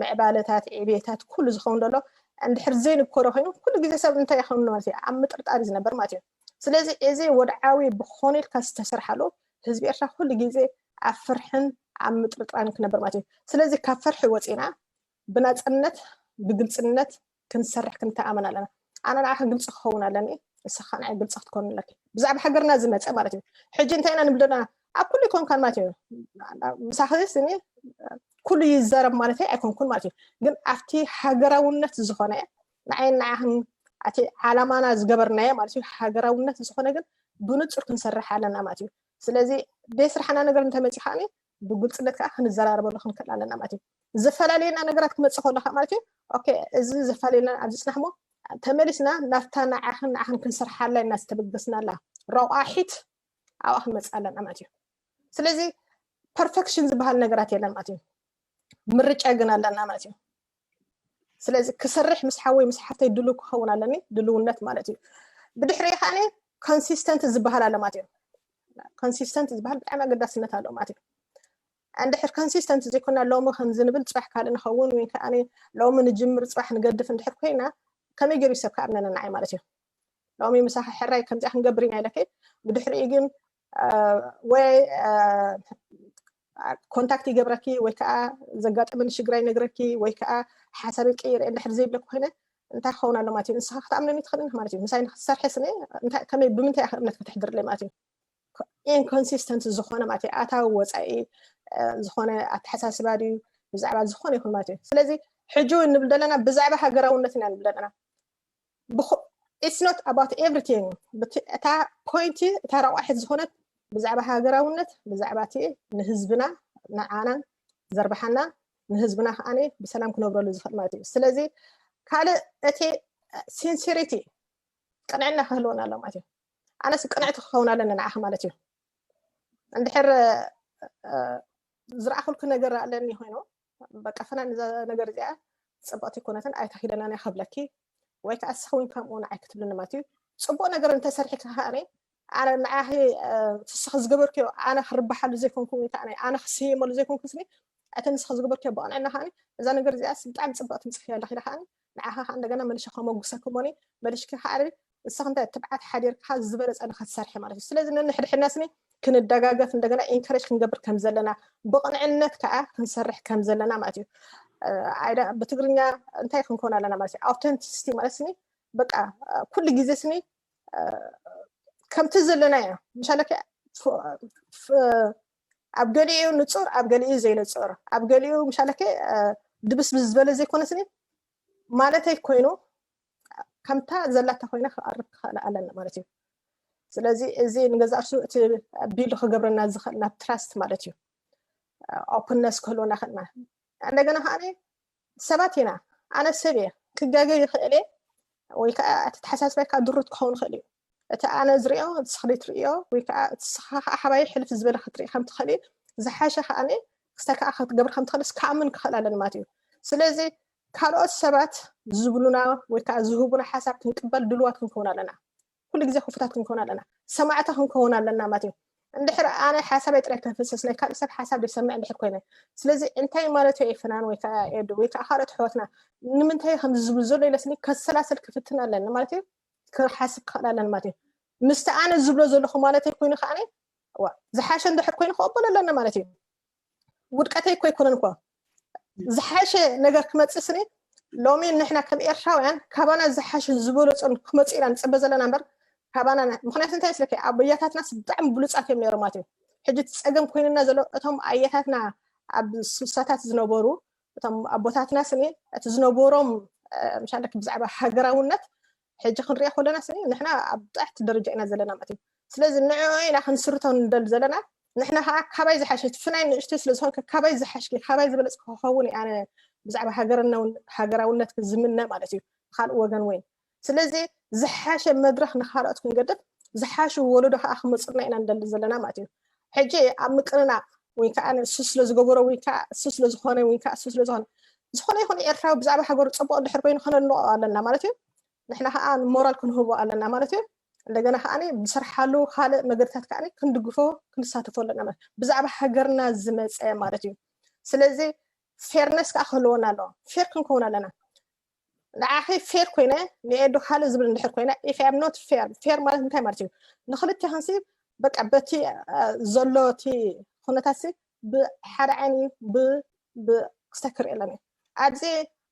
ምዕባለታት ዕቤታት ኩሉ ዝኸውን ዘሎ እንድሕር ዘይንኮሮ ኮይኑ ኩሉ ግዜ ሰብ እንታይ ይኸውን ማለት እዩ ኣብ ምጥርጣር ዝነበር ማለት እዩ። ስለዚ እዚ ወድዓዊ ብኾነ ኢልካ ዝተሰርሓሉ ህዝቢ ኤርትራ ኩሉ ግዜ ኣብ ፍርሕን ኣብ ምጥርጣርን ክነብር ማለት እዩ። ስለዚ ካብ ፍርሒ ወፂና ብናፅነት ብግልፅነት ክንሰርሕ ክንተኣመን ኣለና። ኣነ ንዓኻ ግልፂ ክኸውን ኣለኒ፣ ንስኻ ንዓይ ግልፂ ክትኮን ኣለኪ። ብዛዕባ ሃገርና ዝመፀ ማለት እዩ። ሕጂ እንታይ ኢና ንብል ዘለና? ኣብ ኩሉ ይኮንካን ማለት እዩ። ምሳኺ ስኒ ኩሉ ይዛረብ ማለት ኣይኮንኩን ማለት እዩ። ግን ኣብቲ ሃገራውነት ዝኾነ ንዓይ ንዓኽን እቲ ዓላማና ዝገበርናዮ ማለት እዩ ሃገራውነት ዝኾነ ግን ብንፁር ክንሰርሕ ኣለና ማለት እዩ። ስለዚ ቤት ስራሕና ነገር እንተመፂ ከዓ ብግልፅነት ከዓ ክንዘራረበሉ ክንክእል ኣለና ማለት እዩ። ዘፈላለየና ነገራት ክመፅእ ከሎ ከዓ ማለት እዩ ኦኬ እዚ ዘፈላለየና ኣብዚ ፅናሕሞ ተመሊስና ናብታ ንዓኽን ንዓኽን ክንሰርሓላ ኢና ዝተበገስናላ ረቋሒት ኣብኣ ክንመፅእ ኣለና ማለት እዩ። ስለዚ perfection ዝበሃል ነገራት የለን ማለት እዩ። ምርጫ ግን ኣለና ማለት እዩ። ስለዚ ክሰርሕ ምስ ሓወይ ምስ ሓፍተይ ድሉ ክኸውን ኣለኒ ድልውነት ማለት እዩ። ብድሕሪ ከዓ consistent ዝበሃል ኣሎ ማለት እዩ። Consistent ዝበሃል ብጣዕሚ ኣገዳስነት ኣለዎ ማለት እዩ። እንድሕር consistent ዘይኮና ሎሚ ከምዚ ንብል ፅባሕ ካልእ ንኸውን ወይ ከዓ ሎሚ ንጅምር ፅባሕ ንገድፍ እንድሕር ኮይና ከመይ ገይሩ ሰብ ክኣምነና ንዓይ ማለት እዩ። ሎሚ ምሳኺ ሕራይ ከምዚኣ ክንገብር ኢና ኢለኪ፣ ብድሕሪኡ ግን ወይ ኮንታክት ይገብረኪ ወይ ከዓ ዘጋጠመኒ ሽግራ ይነግረኪ ወይ ከዓ ሓሳብ ቀይረ እንድሕር ዘይብለኪ ኮይነ እንታይ ክኸውን ኣሎ ማለት እዩ? ንስኻ ክትኣምነኒ ትኽእል ማለት እዩ። ምሳይ ንክትሰርሐ ስኒ ከመይ ብምንታይ እምነት ከተሕድርለይ ማለት እዩ? ኢንኮንሲስተንት ዝኾነ ማለት እዩ። ኣታዊ ወፃኢ ዝኾነ ኣተሓሳስባ ድዩ ብዛዕባ ዝኾነ ይኹን ማለት እዩ። ስለዚ ሕጂ እውን ንብል ዘለና ብዛዕባ ሃገራውነት ኢና ንብል ዘለና። It's not about everything። እታ ፖይንቲ እታ ረቋሒት ዝኾነት ብዛዕባ ሃገራውነት ብዛዕባ እቲ ንህዝብና ንዓናን ዘርብሓና ንህዝብና ከዓ ብሰላም ክነብረሉ ዝኽእል ማለት እዩ። ስለዚ ካልእ እቲ ሲንሲሪቲ ቅንዕና ክህልወና ኣሎ ማለት እዩ። ኣነስ ቅንዕቲ ክኸውን ኣለኒ ንዓኺ ማለት እዩ። እንድሕር ዝረኣኹልኪ ነገር ኣለኒ ኮይኑ በቃ ፈናን እዛ ነገር እዚኣ ፅብቕቲ ኣይኮነትን ኣይተኺደናን እያ ከብለኪ ወይ ከዓ እስኺ እውን ከምኡ ንዓይ ክትብልኒ ማለት እዩ። ፅቡቕ ነገር እንተሰሪሕኪ ከዓኒ ኣነ ንዓኺ ንስኺ ዝገበርክዮ ኣነ ክርብሓሉ ዘይኮንኩ ወይ ከዓ ኣነ ክስየመሉ ዘይኮንኩ ስኒ እቲ ንስኺ ዝገበርክዮ ብቕንዕና ከዓኒ እዛ ነገር እዚኣ ብጣዕሚ ፅብቕቲ ምፅእክያ ኣለኺ ኢለ ከዓኒ ንዓኻ ከዓ እንደገና መልሸ ከመጉሰኪ እሞኒ መልሽኪ ከዓ ንስኺ እንታይ ትብዓት ሓዲርካ ዝበለፀ ንኸትሰርሒ ማለት እዩ። ስለዚ ነንሕድሕድና ስኒ ክንደጋገፍ እንደገና ኢንከሬጅ ክንገብር ከም ዘለና ብቕንዕነት ከዓ ክንሰርሕ ከም ዘለና ማለት እዩ። ብትግርኛ እንታይ ክንከውን ኣለና ማለት እዩ? ኣውተንቲሲቲ ማለት ስኒ በቃ ኩሉ ግዜ ስኒ ከምቲ ዘለና እያ ምሻለከ ኣብ ገሊኡ ንፁር ኣብ ገሊኡ ዘይንፁር ኣብ ገሊኡ ምሻለከ ድብስብስ ዝበለ ዘይኮነ ስኒ ማለተይ ኮይኑ ከምታ ዘላታ ኮይና ክቐርብ ክኽእል ኣለና ማለት እዩ። ስለዚ እዚ ንገዛ እርሱ እቲ ቢልድ ክገብረና ዝኽእል ናብ ትራስት ማለት እዩ። ኦፕንነስ ክህልወና ክእልና እንደገና ከዓ ሰባት ኢና ኣነ ሰብ እየ ክጋገ ይኽእል እየ ወይ ከዓ ኣተተሓሳስባይ ከዓ ድሩት ክኸውን ይኽእል እዩ። እቲ ኣነ ዝሪኦ እቲ ስኽሊ ትርእዮ ወይ ከዓ እቲ ስኻ ከዓ ሓባይ ሕልፍ ዝበለ ክትርኢ ከም ትኽእል እዩ ዝሓሸ ከዓ ክስታይ ከዓ ክትገብር ከም ትኽእል ክኣምን ክኽእል ኣለኒ ማለት እዩ። ስለዚ ካልኦት ሰባት ዝብሉና ወይ ከዓ ዝህቡና ሓሳብ ክንቅበል ድልዋት ክንከውን ኣለና። ኩሉ ግዜ ክፉታት ክንከውን ኣለና። ሰማዕታ ክንከውን ኣለና ማለት እዩ። እንድሕር ኣነ ሓሳበይ ጥራይ ከፍስስ ናይ ካልእ ሰብ ሓሳብ ዘይሰምዕ እንድሕር ኮይነ ስለዚ እንታይ ማለት እዩ ፍናን ወይ ከዓ ኤዱ ወይ ከዓ ካልኦት ኣሕዋትና ንምንታይ ከምዚ ዝብሉ ዘሎ ኢለ ስኒ ከሰላስል ክፍትን ኣለኒ ማለት እዩ። ክሓስብ ክኽእል ኣለኒ ማለት እዩ። ምስቲ ኣነ ዝብሎ ዘለኹ ማለት ኮይኑ ከዓ ዝሓሸ እንድሕር ኮይኑ ክቕበሎ ኣለኒ ማለት እዩ። ውድቀተይ እኮ ኣይኮነን እኮ ዝሓሸ ነገር ክመፅእ ስኒ ሎሚ ንሕና ከም ኤርትራውያን ካባና ዝሓሸ ዝበለፆን ክመፅእ ኢና ንፅበ ዘለና እምበር ካባና ምክንያቱ እንታይ ስለከ ኣቦያታትናስ ብጣዕሚ ብሉፃት እዮም ነይሮም ማለት እዩ። ሕጂ እቲ ፀገም ኮይንና ዘሎ እቶም ኣያታትና ኣብ ስሳታት ዝነበሩ እቶም ኣቦታትና ስኒ እቲ ዝነበሮም ምሻለክ ብዛዕባ ሃገራውነት ሕጂ ክንሪኦ ከለና ስኒ ንሕና ኣብ ብጣዕቲ ደረጃ ኢና ዘለና ማለት እዩ። ስለዚ ንዕኡ ኢና ክንስርቶ ንደል ዘለና ንሕና ከዓ ካባይ ዝሓሸ ፍናይ ንእሽተይ ስለዝኮንከ ካባይ ዝሓሽኪ ካባይ ዝበለፅ ክኸውን ኣነ ብዛዕባ ሃገራውነት ዝምነ ማለት እዩ። ካልእ ወገን ወይ ስለዚ ዝሓሸ መድረክ ንካልኦት ክንገድፍ ዝሓሹ ወለዶ ከዓ ክመፅና ኢና ንደሊ ዘለና ማለት እዩ። ሕጂ ኣብ ምቅንና ወይ ከዓ እሱ ስለዝገበሮ ወይ ከዓ እሱ ስለዝኮነ ወይ ከዓ እሱ ስለዝኮነ ዝኾነ ይኹን ኤርትራዊ ብዛዕባ ሃገሩ ፅቡቅ እንድሕር ኮይኑ ከነድንቆ ኣለና ማለት እዩ። ንሕና ከዓ ሞራል ክንህቦ ኣለና ማለት እዩ። እንደገና ከዓ ብስርሓሉ ካልእ መገድታት ከዓ ክንድግፎ ክንሳተፎ ኣለና ማለት ብዛዕባ ሃገርና ዝመፀ ማለት እዩ። ስለዚ ፌርነስ ከዓ ክህልወና ኣለዎ። ፌር ክንከውን ኣለና። ንዓኺ ፌር ኮይነ ንኤዱ ካልእ ዝብል እንድሕር ኮይነ if I'm not fair fair ማለት እንታይ ማለት እዩ? ንክልቴ ክንሲ በቃ በቲ ዘሎ እቲ ኩነታት ሲ ብሓደ ዓይኒ ብ ክስተክር የለን ኣብዚ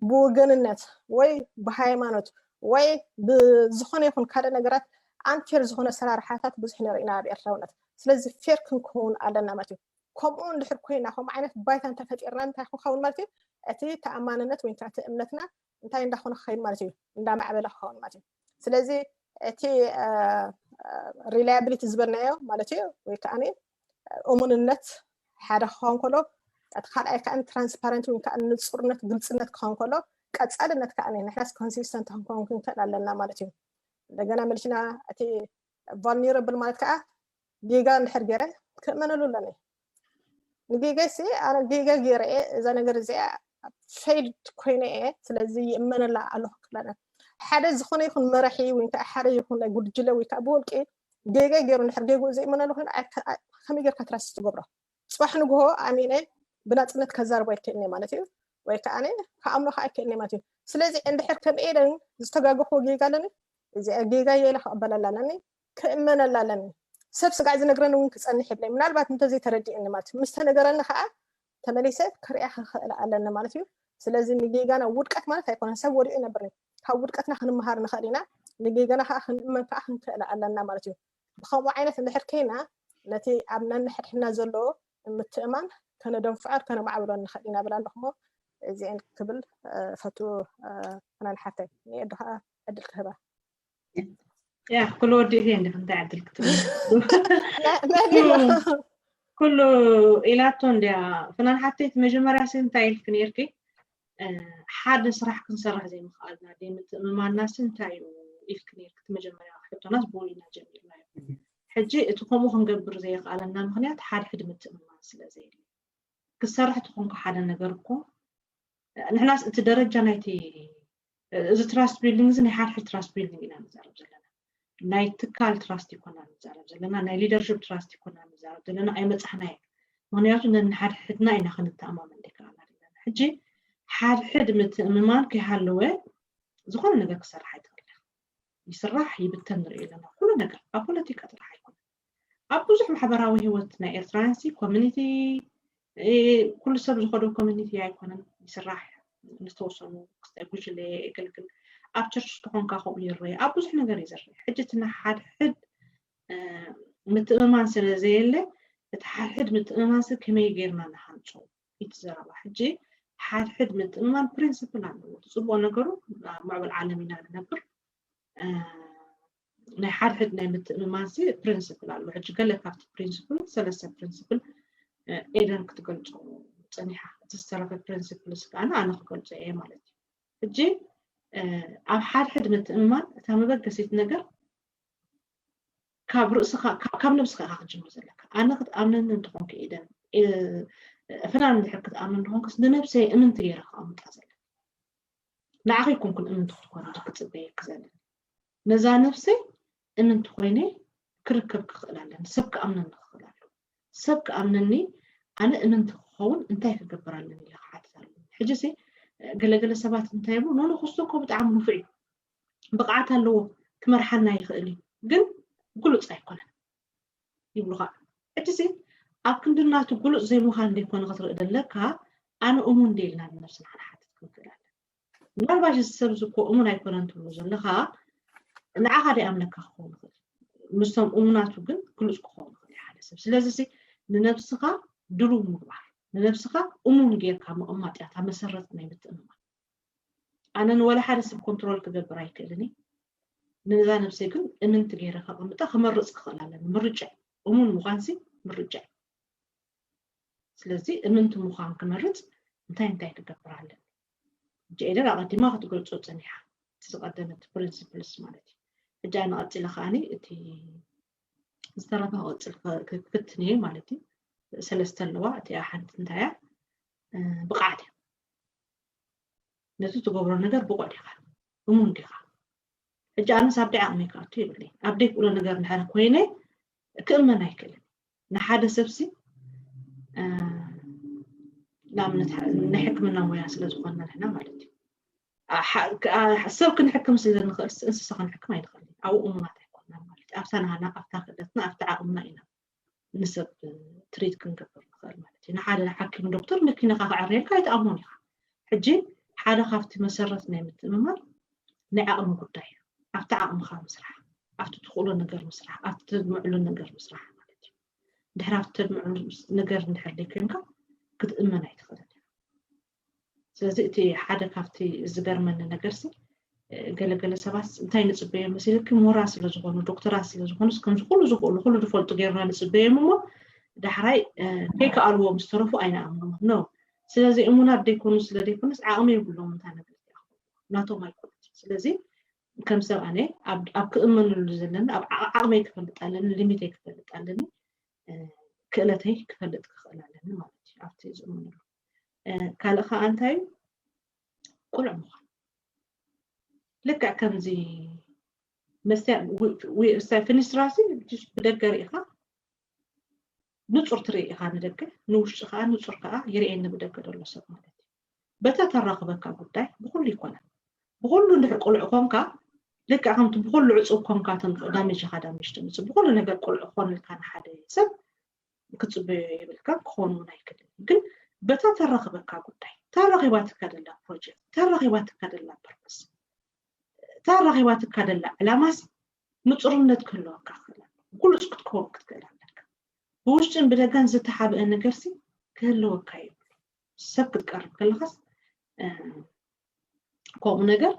ብወገንነት ወይ ብሃይማኖት ወይ ብዝኾነ ይኹን ካልእ ነገራት ኣንፌር ዝኾነ ኣሰራርሓታት ብዙሕ ንርኢ ኢና ኣብ ኤርትራውነት። ስለዚ ፌር ክንከውን ኣለና ማለት እዩ። ከምኡ እንድሕር ኮይና ከምኡ ዓይነት ባይታ እንተፈጢርና እንታይ ክንኸውን ማለት እዩ? እቲ ተኣማንነት ወይ ከዓ እቲ እምነትና እንታይ እንዳኾነ ክኸይድ ማለት እዩ? እንዳማዕበለ ክኸውን ማለት እዩ። ስለዚ እቲ ሪላያብሊቲ ዝበልናዮ ማለት እዩ ወይ ከዓ እሙንነት ሓደ ክኸውን ከሎ እቲ ካልኣይ ከዓ ትራንስፓረንት ወይ ከዓ ንፁርነት ግልፅነት ክኸውን ከሎ ቀፃልነት ከዓ ንሕናስ ኮንሲስተንት ክንከውን ክንክእል ኣለና ማለት እዩ። እንደገና መልሽና እቲ ቫልኒረብል ማለት ከዓ ጌጋ እንድሕር ገይረ ክእመነሉ ኣለኒ። ንጌጋ ሲ ኣነ ጌጋ ገይረ እየ እዛ ነገር እዚኣ ፌልድ ኮይነ እየ ስለዚ ይእመነላ ኣለኹ ክብለና ሓደ ዝኾነ ይኹን መራሒ ወይ ከዓ ሓደ ይኹን ናይ ጉጅለ ወይ ከዓ ብውልቂ ጌጋ ገይሩ እንድሕር ጌግኡ ዘይእመነሉ ኮይኑ ከመይ ጌርካ ትራስት ትገብሮ? ፅባሕ ንግሆ ኣሚነ ብናፅነት ከዛርቦ ኣይክእልኒ ማለት እዩ። ወይ ከዓ ከኣምኖ ከዓ ኣይክእልኒ ማለት እዩ። ስለዚ እንድሕር ከም ኤደን ዝተጋገኽዎ ጌጋ ኣለኒ እዚ ጌጋ እየ ኢለ ክቕበለላ ኣለኒ፣ ክእመነላ ኣለኒ። ሰብ ስጋዕ ዝነግረኒ እውን ክጸንሕ የብለይ። ምናልባት እንተዘይተረዲእኒ ማለት እዩ። ምስ ተነገረኒ ከዓ ተመሊሰ ክሪኣ ክኽእል ኣለኒ ማለት እዩ። ስለዚ ንጌጋና ውድቀት ማለት ኣይኮነን። ሰብ ወዲቑ ይነብር እዩ። ካብ ውድቀትና ክንመሃር ንኽእል ኢና። ንጌጋና ከዓ ክንእመን ከዓ ክንክእል ኣለና ማለት እዩ። ብከምኡ ዓይነት እንድሕር ከይና ነቲ ኣብ ነንሕድሕድና ዘሎ ምትእማን ከነደንፍዖ ከነማዕብሎ ንኽእል ኢና ብል ኣለኹሞ እዚአን ክብል እፈቱ። ፍናን ሓፍተይ ንኤዱ ከዓ ዕድል ክህባ። ያ ኩሉ ወዲእክዮ እንዲኺ እንታይ ዕድል ክትብል ኩሉ ኢላቶ እንድያ። ፍናን ሓፍተይ እቲ መጀመርያ ሲ እንታይ ኢልክ ነርኪ? ሓደ ስራሕ ክንሰርሕ ዘይምኽኣልና ዘይምትእምማንና ሲ እንታይ እዩ ኢልክ ነርኪ? እቲ መጀመርያ ሕቶናስ ብኡ ኢና ጀሚርናዮ። ሕጂ እቲ ከምኡ ክንገብር ዘየኽኣለና ምኽንያት ሓድሕድ ምትእምማን ስለ ዘየለ። ክሰርሕ ተኾንኩ ሓደ ነገር እኮ ንሕናስ እቲ ደረጃ ናይቲ እዚ trust building እዚ ናይ ሓድሕድ trust building ኢና ንዛረብ ዘለና። ናይ ትካል trust ይኮና ንዛረብ ዘለና፣ ናይ leadership trust ይኮና ንዛረብ ዘለና። ኣይመጻሕናዮ። ምኽንያቱ ነንሓድሕድና ኢና ክንተኣማመን ደይከኣልና ዘለና። ሕጂ ሓድሕድ ምትእምማን ከይሃለወ ዝኾነ ነገር ክሰርሕ ኣይትኽእል። ይስራሕ ይብተን ንሪኦ ኣለና። ኩሉ ነገር ኣብ ፖለቲካ ጥራሕ ኣይኮነን። ኣብ ብዙሕ ማሕበራዊ ህይወት ናይ ኤርትራውያን ሲ ኮሚኒቲ ኩሉ ሰብ ዝኸዶ ኮሚኒቲ ኣይኮነን። ይስራሕ ንዝተወሰኑ ክስታይ ጉጅለ የገልግል። ኣብ ቸርች ተኾንካ ከምኡ ይረአ። ኣብ ብዙሕ ነገር እዩ ዝረአ። ሕጂ እቲ ንሓድሕድ ምትእምማን ስለ ዘየለ እቲ ሓድሕድ ምትእምማን ሲ ከመይ ጌርና ንሃንጾ? እቲ ዘረባ ሕጂ ሓድሕድ ምትእምማን ፕሪንስፕል ኣለዎ። እቲ ጽቡቕ ነገሩ ኣብ ምዕቡል ዓለም ኢና ንነብር። ናይ ሓድሕድ ናይ ምትእምማን ሲ ፕሪንስፕል ኣሎ። ሕጂ ገለ ካብቲ ፕሪንስፕል ሰለስተ ፕሪንስፕል ኤደን ክትገልጾ ጸኒሓ። እቲ ዝተረፈ ፕሪንስፕል ሲ ከኣ ኣነ ክገልጾ እየ ማለት እዩ። ሕጂ ኣብ ሓድሕድ ምትእምማን እታ መበገሲት ነገር ካብ ርእስኻ ካብ ነብስኻ ኢኻ ክትጅምር ዘለካ። ኣነ ክትኣምነኒ እንተኾንክ ኤደን ፍናን እንድሕር ክትኣምን እንተኾንክስ ንነብሰይ እምንቲ ገይረ ከቐምጣ ዘለኒ። ንዓኺ ኣይኮንኩን እምንቲ ክትኮኒ ክጽበየኪ ዘለኒ። ነዛ ነብሰይ እምንቲ ኮይነ ክርከብ ክኽእል ኣለኒ። ሰብ ክኣምነኒ ክኽእል ኣለዎ። ሰብ ክኣምነኒ ኣነ እምንቲ ክኸውን እንታይ ክገብር ኣለኒ ኢለ ክሓትት ኣለኒ። ሕጂ ሲ ገለገለ ሰባት እንታይ ይብሉ? ኖኖ ክስቶ እኮ ብጣዕሚ ንፉዕ እዩ፣ ብቕዓት ኣለዎ፣ ክመርሓና ይኽእል እዩ፣ ግን ግሉጽ ኣይኮነን ይብሉኻ። ሕጂ ሲ ኣብ ክንዲ ናቱ ግሉጽ ዘይምዃን ዘይኮነ ክትርኢ ዘለካ ኣነ እሙን ድየ ኢልና ንነብስና ክንሓትት ክንክእል ኣለና። ምናልባሽ እዚ ሰብ እዚ እኮ እሙን ኣይኮነን ትብሎ ዘለኻ ንዓኻ ደይኣምነካ ክኸውን ይኽእል፣ ምስቶም እሙናቱ ግን ግሉጽ ክኸውን ይኽእል ሓደ ሰብ። ስለዚ ሲ ንነብስኻ ድሉው ምግባር፣ ንነብስኻ እሙን ጌርካ ምቕማጥ እያ እታ መሰረት ናይ ምትእምማን። ኣነ ንወላ ሓደ ሰብ ኮንትሮል ክገብር ኣይክእልን እየ። ነዛ ነብሰይ ግን እምንቲ ገይረ ከቐምጣ ክመርጽ ክኽእል ኣለኒ። ምርጫ እዩ። እሙን ምዃን ሲ ምርጫ እዩ። ስለዚ እምንቲ ምዃን ክመርጽ እንታይ እንታይ ክገብር ኣለኒ? ሕጂ ኤደን ኣቐዲማ ክትገልጾ ጸኒሓ። እቲ ዝቐደመ እቲ ፕሪንስፕልስ ማለት እዩ። ሕጂ ኣነ ቀጺለ ከኣኒ እቲ ዝተረፈ ክቕጽል ክፍትን እየ ማለት እዩ። ሰለስተ ኣለዋ። እቲኣ ሓንቲ እንታይ እያ? ብቕዓት እያ። ነቲ ትገብሮ ነገር ብቑዕ ዲኻ? እሙን ዲኻ? ሕጂ ኣነስ ኣብ ደይ ዓቕመይ ክኣቱ የብለይ። ኣብ ደይ ክእሎ ነገር እንድሕር ኮይነ ክእመን ኣይክእልን። ንሓደ ሰብሲ ንኣብነት ናይ ሕክምና ሞያ ስለ ዝኾንና ንሕና ማለት እዩ። ሰብ ክንሕክም ስለ ንኽእል እንስሳ ክንሕክም ኣይንኽእልን። ኣብኡ እሙናት ኣይኮንናን ማለት እዩ። ኣብታ ናህና ኣብታ ክእለትና ኣብታ ዓቕምና ኢና ንሰብ ትሪት ክንገብር ንኽእል ማለት እዩ። ንሓደ ሓኪም ዶክተር መኪናኻ ክዕርየልካ ኣይትኣምኖን ኢኻ። ሕጂ ሓደ ካብቲ መሰረት ናይ ምትእምማን ናይ ዓቕሚ ጉዳይ እዩ። ኣብቲ ዓቕምኻ ምስራሕ፣ ኣብቲ ትኽእሎ ነገር ምስራሕ፣ ኣብቲ ተድምዕሉ ነገር ምስራሕ ማለት እዩ። ድሕር ኣብቲ ተድምዕሉ ነገር እንድሕር ደይኮንካ ክትእመን ኣይትኽእልን። ስለዚ እቲ ሓደ ካብቲ ዝገርመኒ ነገርሲ ገለገለ ሰባት እንታይ ንፅበዮም መሲልኪ ምሁራት ስለዝኾኑ ዶክተራት ስለዝኾኑ ከምዚ ኩሉ ዝኽእሉ ኩሉ ዝፈልጡ ገይርና ንፅበዮም እሞ ዳሕራይ ከይከኣልዎም ዝተረፉ ኣይንኣምኖም ኖ ስለዚ እሙናት ደይኮኑ ስለ ደይኮኑስ ዓቕሚ የብሎም እንታይ ነገር ናቶም ኣይኮኑት ስለዚ ከም ሰብ ኣነ ኣብ ክእመንሉ ዘለኒ ኣብ ዓቕመይ ክፈልጥ ኣለኒ ሊሚተይ ክፈልጥ ኣለኒ ክእለተይ ክፈልጥ ክኽእል ኣለኒ ማለት እዩ ኣብቲ ዝእምንሉ ካልእ ከዓ እንታይ እዩ ቁልዕ ምዃን ልክዕ ከምዚ መስትያ ፊኒስትራሲ ብደገ ርኢኻ ንፁር ትርኢ ኢኻ ንደገ ንውሽጢ ከዓ ንፁር ከዓ ይርእየኒ ብደገ ዘሎ ሰብ ማለት እዩ በተ ተራኽበካ ጉዳይ ብኩሉ ይኮነን ብኩሉ እንድሕር ቁልዕ ኮንካ ልክዕ ከምቲ ብኩሉ ዕፁብ ኮንካ ተምፅኦ ዳሜጅ ኢኻ ዳሜጅ ተምፅእ። ብኩሉ ነገር ቁልዕ ክኾነልካ ንሓደ ሰብ ክትፅበዮ የብልካ፣ ክኾን እውን ኣይክእልን። ግን በታ ተራኽበካ ጉዳይ፣ እታ ረኺባትካ ደላ ፕሮጀክት፣ እታ ረኺባትካ ደላ ፐርፐስ፣ እታ ረኺባትካ ደላ ዕላማስ ንፁርነት ክህልወካ ክእል ኣለዎ። ግሉፅ ክትከውን ክትክእል ኣለካ። ብውሽጥን ብደገን ዝተሓብአ ነገርሲ ክህልወካ የብሉ። ሰብ ክትቀርብ ከለኻስ ከምኡ ነገር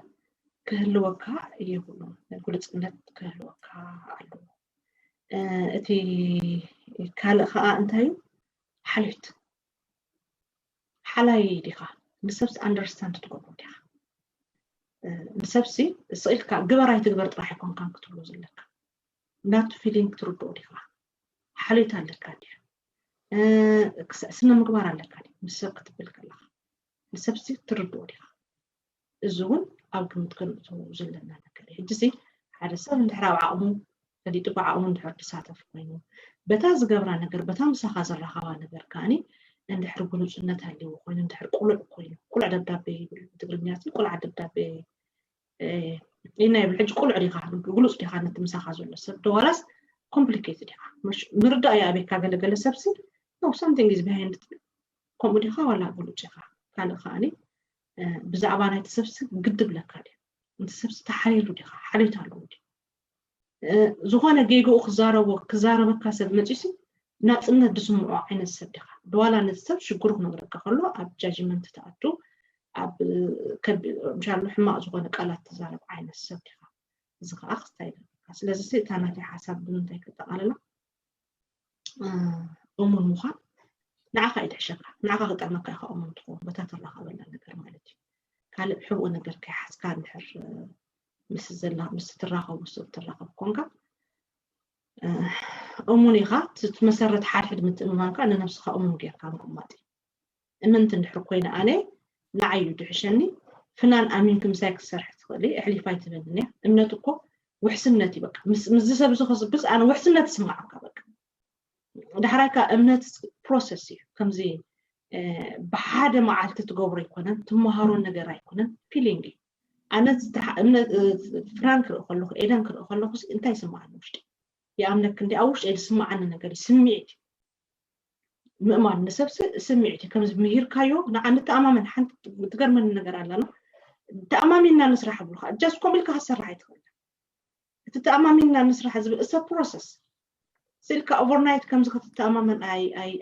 ክህልወካ የብሉ። ግሉፅነት ክህልወካ ኣለዎ። እቲ ካልእ ከዓ እንታይ እዩ? ሓልዮት። ሓላይ ዲኻ? ንሰብሲ ኣንደርስታንድ ትገብሮ ዲኻ? ንሰብሲ ስቕ ኢልካ ግበር ኣይትግበር ጥራሕ ኣይኮንካን ክትብሎ ዘለካ። ናቱ ፊሊንግ ክትርድኦ ዲኻ? ሓልዮት ኣለካ ድዩ? ስነ ምግባር ኣለካ ድዩ? ምስ ሰብ ክትብል ከለኻ ንሰብሲ ትርድኦ ዲኻ? እዚ እውን ኣብ ግምት ከነእትዎ ዘለና ነገር እዩ። ሕጂ ሓደ ሰብ እንድሕር ኣብ ዓቕሙ ፈሊጡ ብዓቕሙ እንድሕር ዝሳተፍ ኮይኑ በታ ዝገብራ ነገር በታ ምሳኻ ዝራኸባ ነገር ከዓኒ እንድሕር ግሉፅነት ሃልይዎ ኮይኑ እንድሕር ቁሉዕ ኮይኑ ቁሉዕ ደብዳቤ ይብል ብትግርኛ ቁልዓ ደብዳቤ ኢና ይብል። ሕጂ ቁሉዕ ዲኻ ግሉፅ ዲኻ ነቲ ምሳኻ ዘሎ ሰብ ደዋላስ ኮምፕሊኬትድ ኢኻ ምርዳእ ይኣበካ። ገለገለ ሰብሲ no something is behind ከምኡ ዲኻ ዋላ ግሉፅ ኢኻ ካልእ ከዓኒ ብዛዕባ ናይቲ ሰብሲ ግድብ ለካ ድዩ? እቲ ሰብሲ ተሓልየሉ ዲኻ? ሓልዮት ኣለዎ ድዩ? ዝኾነ ጌግኡ ክዛረቦ ክዛረበካ ሰብ መፂሲ ናፅነት ዝስምዖ ዓይነት ሰብ ዲኻ? ድዋላ ነቲ ሰብ ሽግሩ ክነግረካ ከሎ ኣብ ጃጅመንት ትኣቱ ኣብ ከቢድ ምሻሉ ሕማቕ ዝኾነ ቃላት ትዛረብ ዓይነት ሰብ ዲኻ? እዚ ከዓ ክስታይ ይገብረካ። ስለዚ እታ ናተይ ሓሳብ ብምንታይ ከጠቓልላ እሙን ምዃን ንዓኻ እዩ ድሕሸካ ንዓኻ ክጠቕመካ ኢኻ እሙን ትኸውን በታ ትራኸበላ ነገር ማለት እዩ። ካልእ ሕቡእ ነገር ከይሓዝካ እንድሕር ምስ ዘላ ምስ ትራኸቡ ሰብ ትራኸብ ኮንካ እሙን ኢኻ። እቲ መሰረት ሓድሕድ ምትእምማንካ ንነብስኻ እሙን ጌርካ ምቕማጥ እዩ። እምንቲ እንድሕር ኮይነ ኣነ ንዓይ እዩ ድሕሸኒ። ፍናን ኣሚንኪ ምሳይ ክትሰርሒ ትኽእሊ እሕሊፍ ኣይትበልን እያ። እምነት እኮ ውሕስነት እዩ። በቃ ምስዚ ሰብ እዚ ክዝብስ ኣነ ውሕስነት ይስምዓካ። በቃ ዳሕራይ ከዓ እምነት ፕሮሰስ እዩ። ከምዚ ብሓደ መዓልቲ ትገብሮ ኣይኮነን፣ ትመሃሮ ነገር ኣይኮነን፣ ፊሊንግ እዩ። ኣነ ፍራን ክርኢ ከለኹ ኤደን ክርኢ ከለኹ እንታይ ይስምዓኒ ውሽጢ ይኣምነክ እንዲ ኣብ ውሽጢ ዝስምዓኒ ነገር እዩ። ስምዒት እዩ። ምእማን ንሰብ ስምዒት እዩ። ከምዚ ምሂርካዮ ንዓ ንተኣማመን ሓንቲ ትገርመኒ ነገር ኣላ ነው ተኣማሚንና ንስራሕ ብሉካ እጃስ ከምኡ ኢልካ ክትሰርሕ ኣይትኽእል። እቲ ተኣማሚንና ንስራሕ ዝብል እሰ ፕሮሰስ ስልካ ኦቨርናይት ከምዚ ክትተኣማመን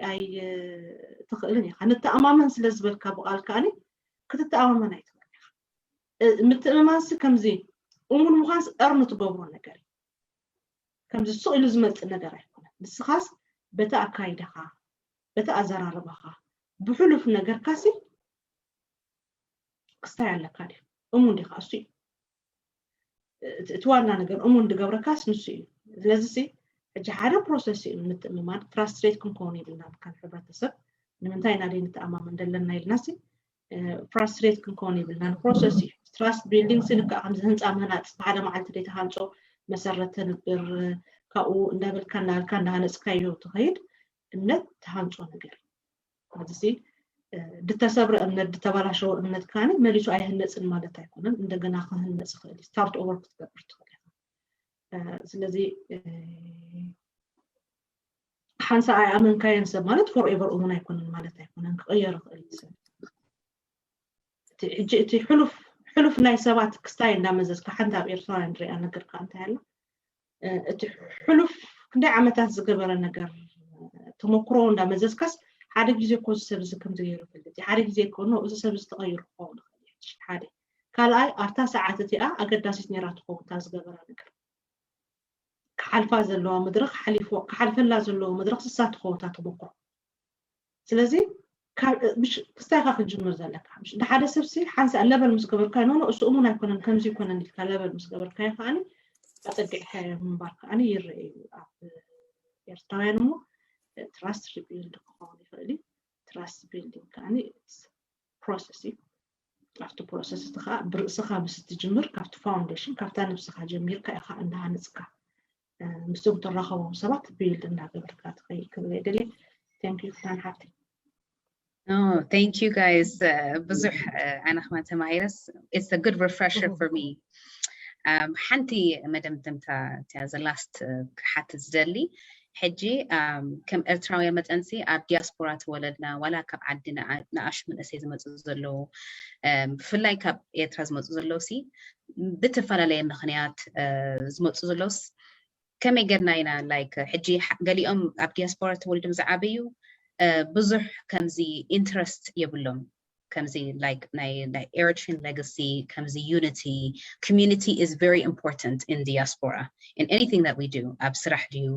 ኣይትኽእልን ኢኻ። ንተኣማመን ስለ ዝበልካ ብቓል ከኣኒ ክትተኣማመን ኣይትኽእልን ኢኻ። ምትእምማንሲ ከምዚ እሙን ምዃንስ እርኒ ትገብሮ ነገር እዩ። ከምዚ ስቕ ኢሉ ዝመፅእ ነገር ኣይኮነን። ንስኻስ በቲ ኣካይዳኻ በቲ ኣዘራርባኻ ብሕሉፍ ነገርካሲ ክስታይ ኣለካ ድዩ? እሙን ዲኻ? እሱ እዩ እቲ ዋና ነገር። እሙን ዝገብረካስ ንሱ እዩ። ስለዚ ሕጂ ሓደ ፕሮሰስ እዩ ምትእምማን። ፍራስትሬት ክንከውን የብልናን ከም ሕብረተሰብ። ንምንታይ ኢና ዘይንተኣማመን ዘለና ኢልናሲ ፍራስትሬት ክንከውን የብልናን። ፕሮሰስ እዩ። ትራስት ቢልዲንግ ሲ ልክዕ ከምዚ ህንፃ ምህናፅ ብሓደ መዓልቲ ዘይተሃንፆ መሰረት ተንብር ካብኡ እንዳበልካ እንዳበልካ እንዳሃነፅካዮ ትኸይድ እምነት ተሃንፆ ነገር እዩ። እዚ ዝተሰብረ እምነት ዝተበላሸወ እምነት ከዓኒ መሊሱ ኣይህነፅን ማለት ኣይኮነን። እንደገና ክህነፅ ይኽእል እዩ። ስታርት ኦቨር ክትገብር ትኽእል ኢኻ። ስለዚ ሓንሳ ኣይኣመንካዮን ሰብ ማለት ፎርኤቨር እውን ኣይኮነን ማለት ኣይኮነን። ክቕየር ይኽእል እዩ ሰብ። ሕጂ እቲ ሕሉፍ ናይ ሰባት ክስታይ እንዳመዘዝካ ሓንቲ ኣብ ኤርትራ ንሪኣ ነገር ከዓ እንታይ ኣላ እቲ ሕሉፍ ክንደይ ዓመታት ዝገበረ ነገር ተመክሮ እንዳመዘዝካስ ሓደ ግዜ እኮ እዚ ሰብ እዚ ከምዚ ገይሩ ይፈልጥ ሓደ ግዜ እኮ ኖ እዚ ሰብ እዚ ተቐይሩ ክኸውን ይኽእል ሓደ ካልኣይ ኣብታ ሰዓት እቲኣ ኣገዳሲት ነይራ ትኸውን እታ ዝገበራ ነገር ክሓልፋ ዘለዋ መድረኽ ሓሊፎ ክሓልፈላ ዘለዎ መድረኽ ስሳ ትኸውን እታ ተመክሮ ስለዚ ክስታይካ ክጅምር ዘለካ ንሓደ ሰብሲ ሓንሳ ለበል ምስ ገበርካዮ ኖ እሱ እሙን ኣይኮነን ከምዚ ይኮነን ኢልካ ለበል ምስ ገበርካዮ ከዓኒ ኣፀጊዕካዮ ምንባር ከዓኒ ይረአ እዩ ኣብ ኤርትራውያን እሞ ትራስት ሪቢልድ ክኸውን ይኽእል እዩ ትራስት ቢልዲንግ ከዓኒ ፕሮሰስ እዩ ኣብቲ ፕሮሰስ እቲ ከዓ ብርእስኻ ምስ ትጅምር ካብቲ ፋውንዴሽን ካብታ ነብስኻ ጀሚርካ ኢኻ እንዳሃነፅካ ምስቶም ትራኸቦም ሰባት ቢልድ እንዳገበርካ ትኸይድ ክብል እየ ደልየ thank you ፍናን ሓፍተይ Oh, thank you guys. ብዙሕ ኣነ ከማን ተማሂረስ it's a good refresher for me. ሓንቲ መደምደምታ እቲያ the last ክሓትት ዝደሊ ሕጂ ከም ኤርትራውያን መጠንሲ ኣብ ዲያስፖራ ተወለድና ዋላ ካብ ዓዲ ንኣሽ መንእሰይ ዝመፁ ዘለዉ ብፍላይ ካብ ኤርትራ ዝመፁ ዘለዉ ሲ ብተፈላለየ ምክንያት ዝመፁ ዘለውስ ከመይ ገርና ኢና like ሕጂ ገሊኦም ኣብ ዲያስፖራ ተወሊዶም ዝዓበዩ ብዙሕ ከምዚ interest የብሎም ከምዚ like ናይ ናይ Eritrean legacy ከምዚ unity community is very important in diaspora in anything that we do ኣብ ስራሕ ድዩ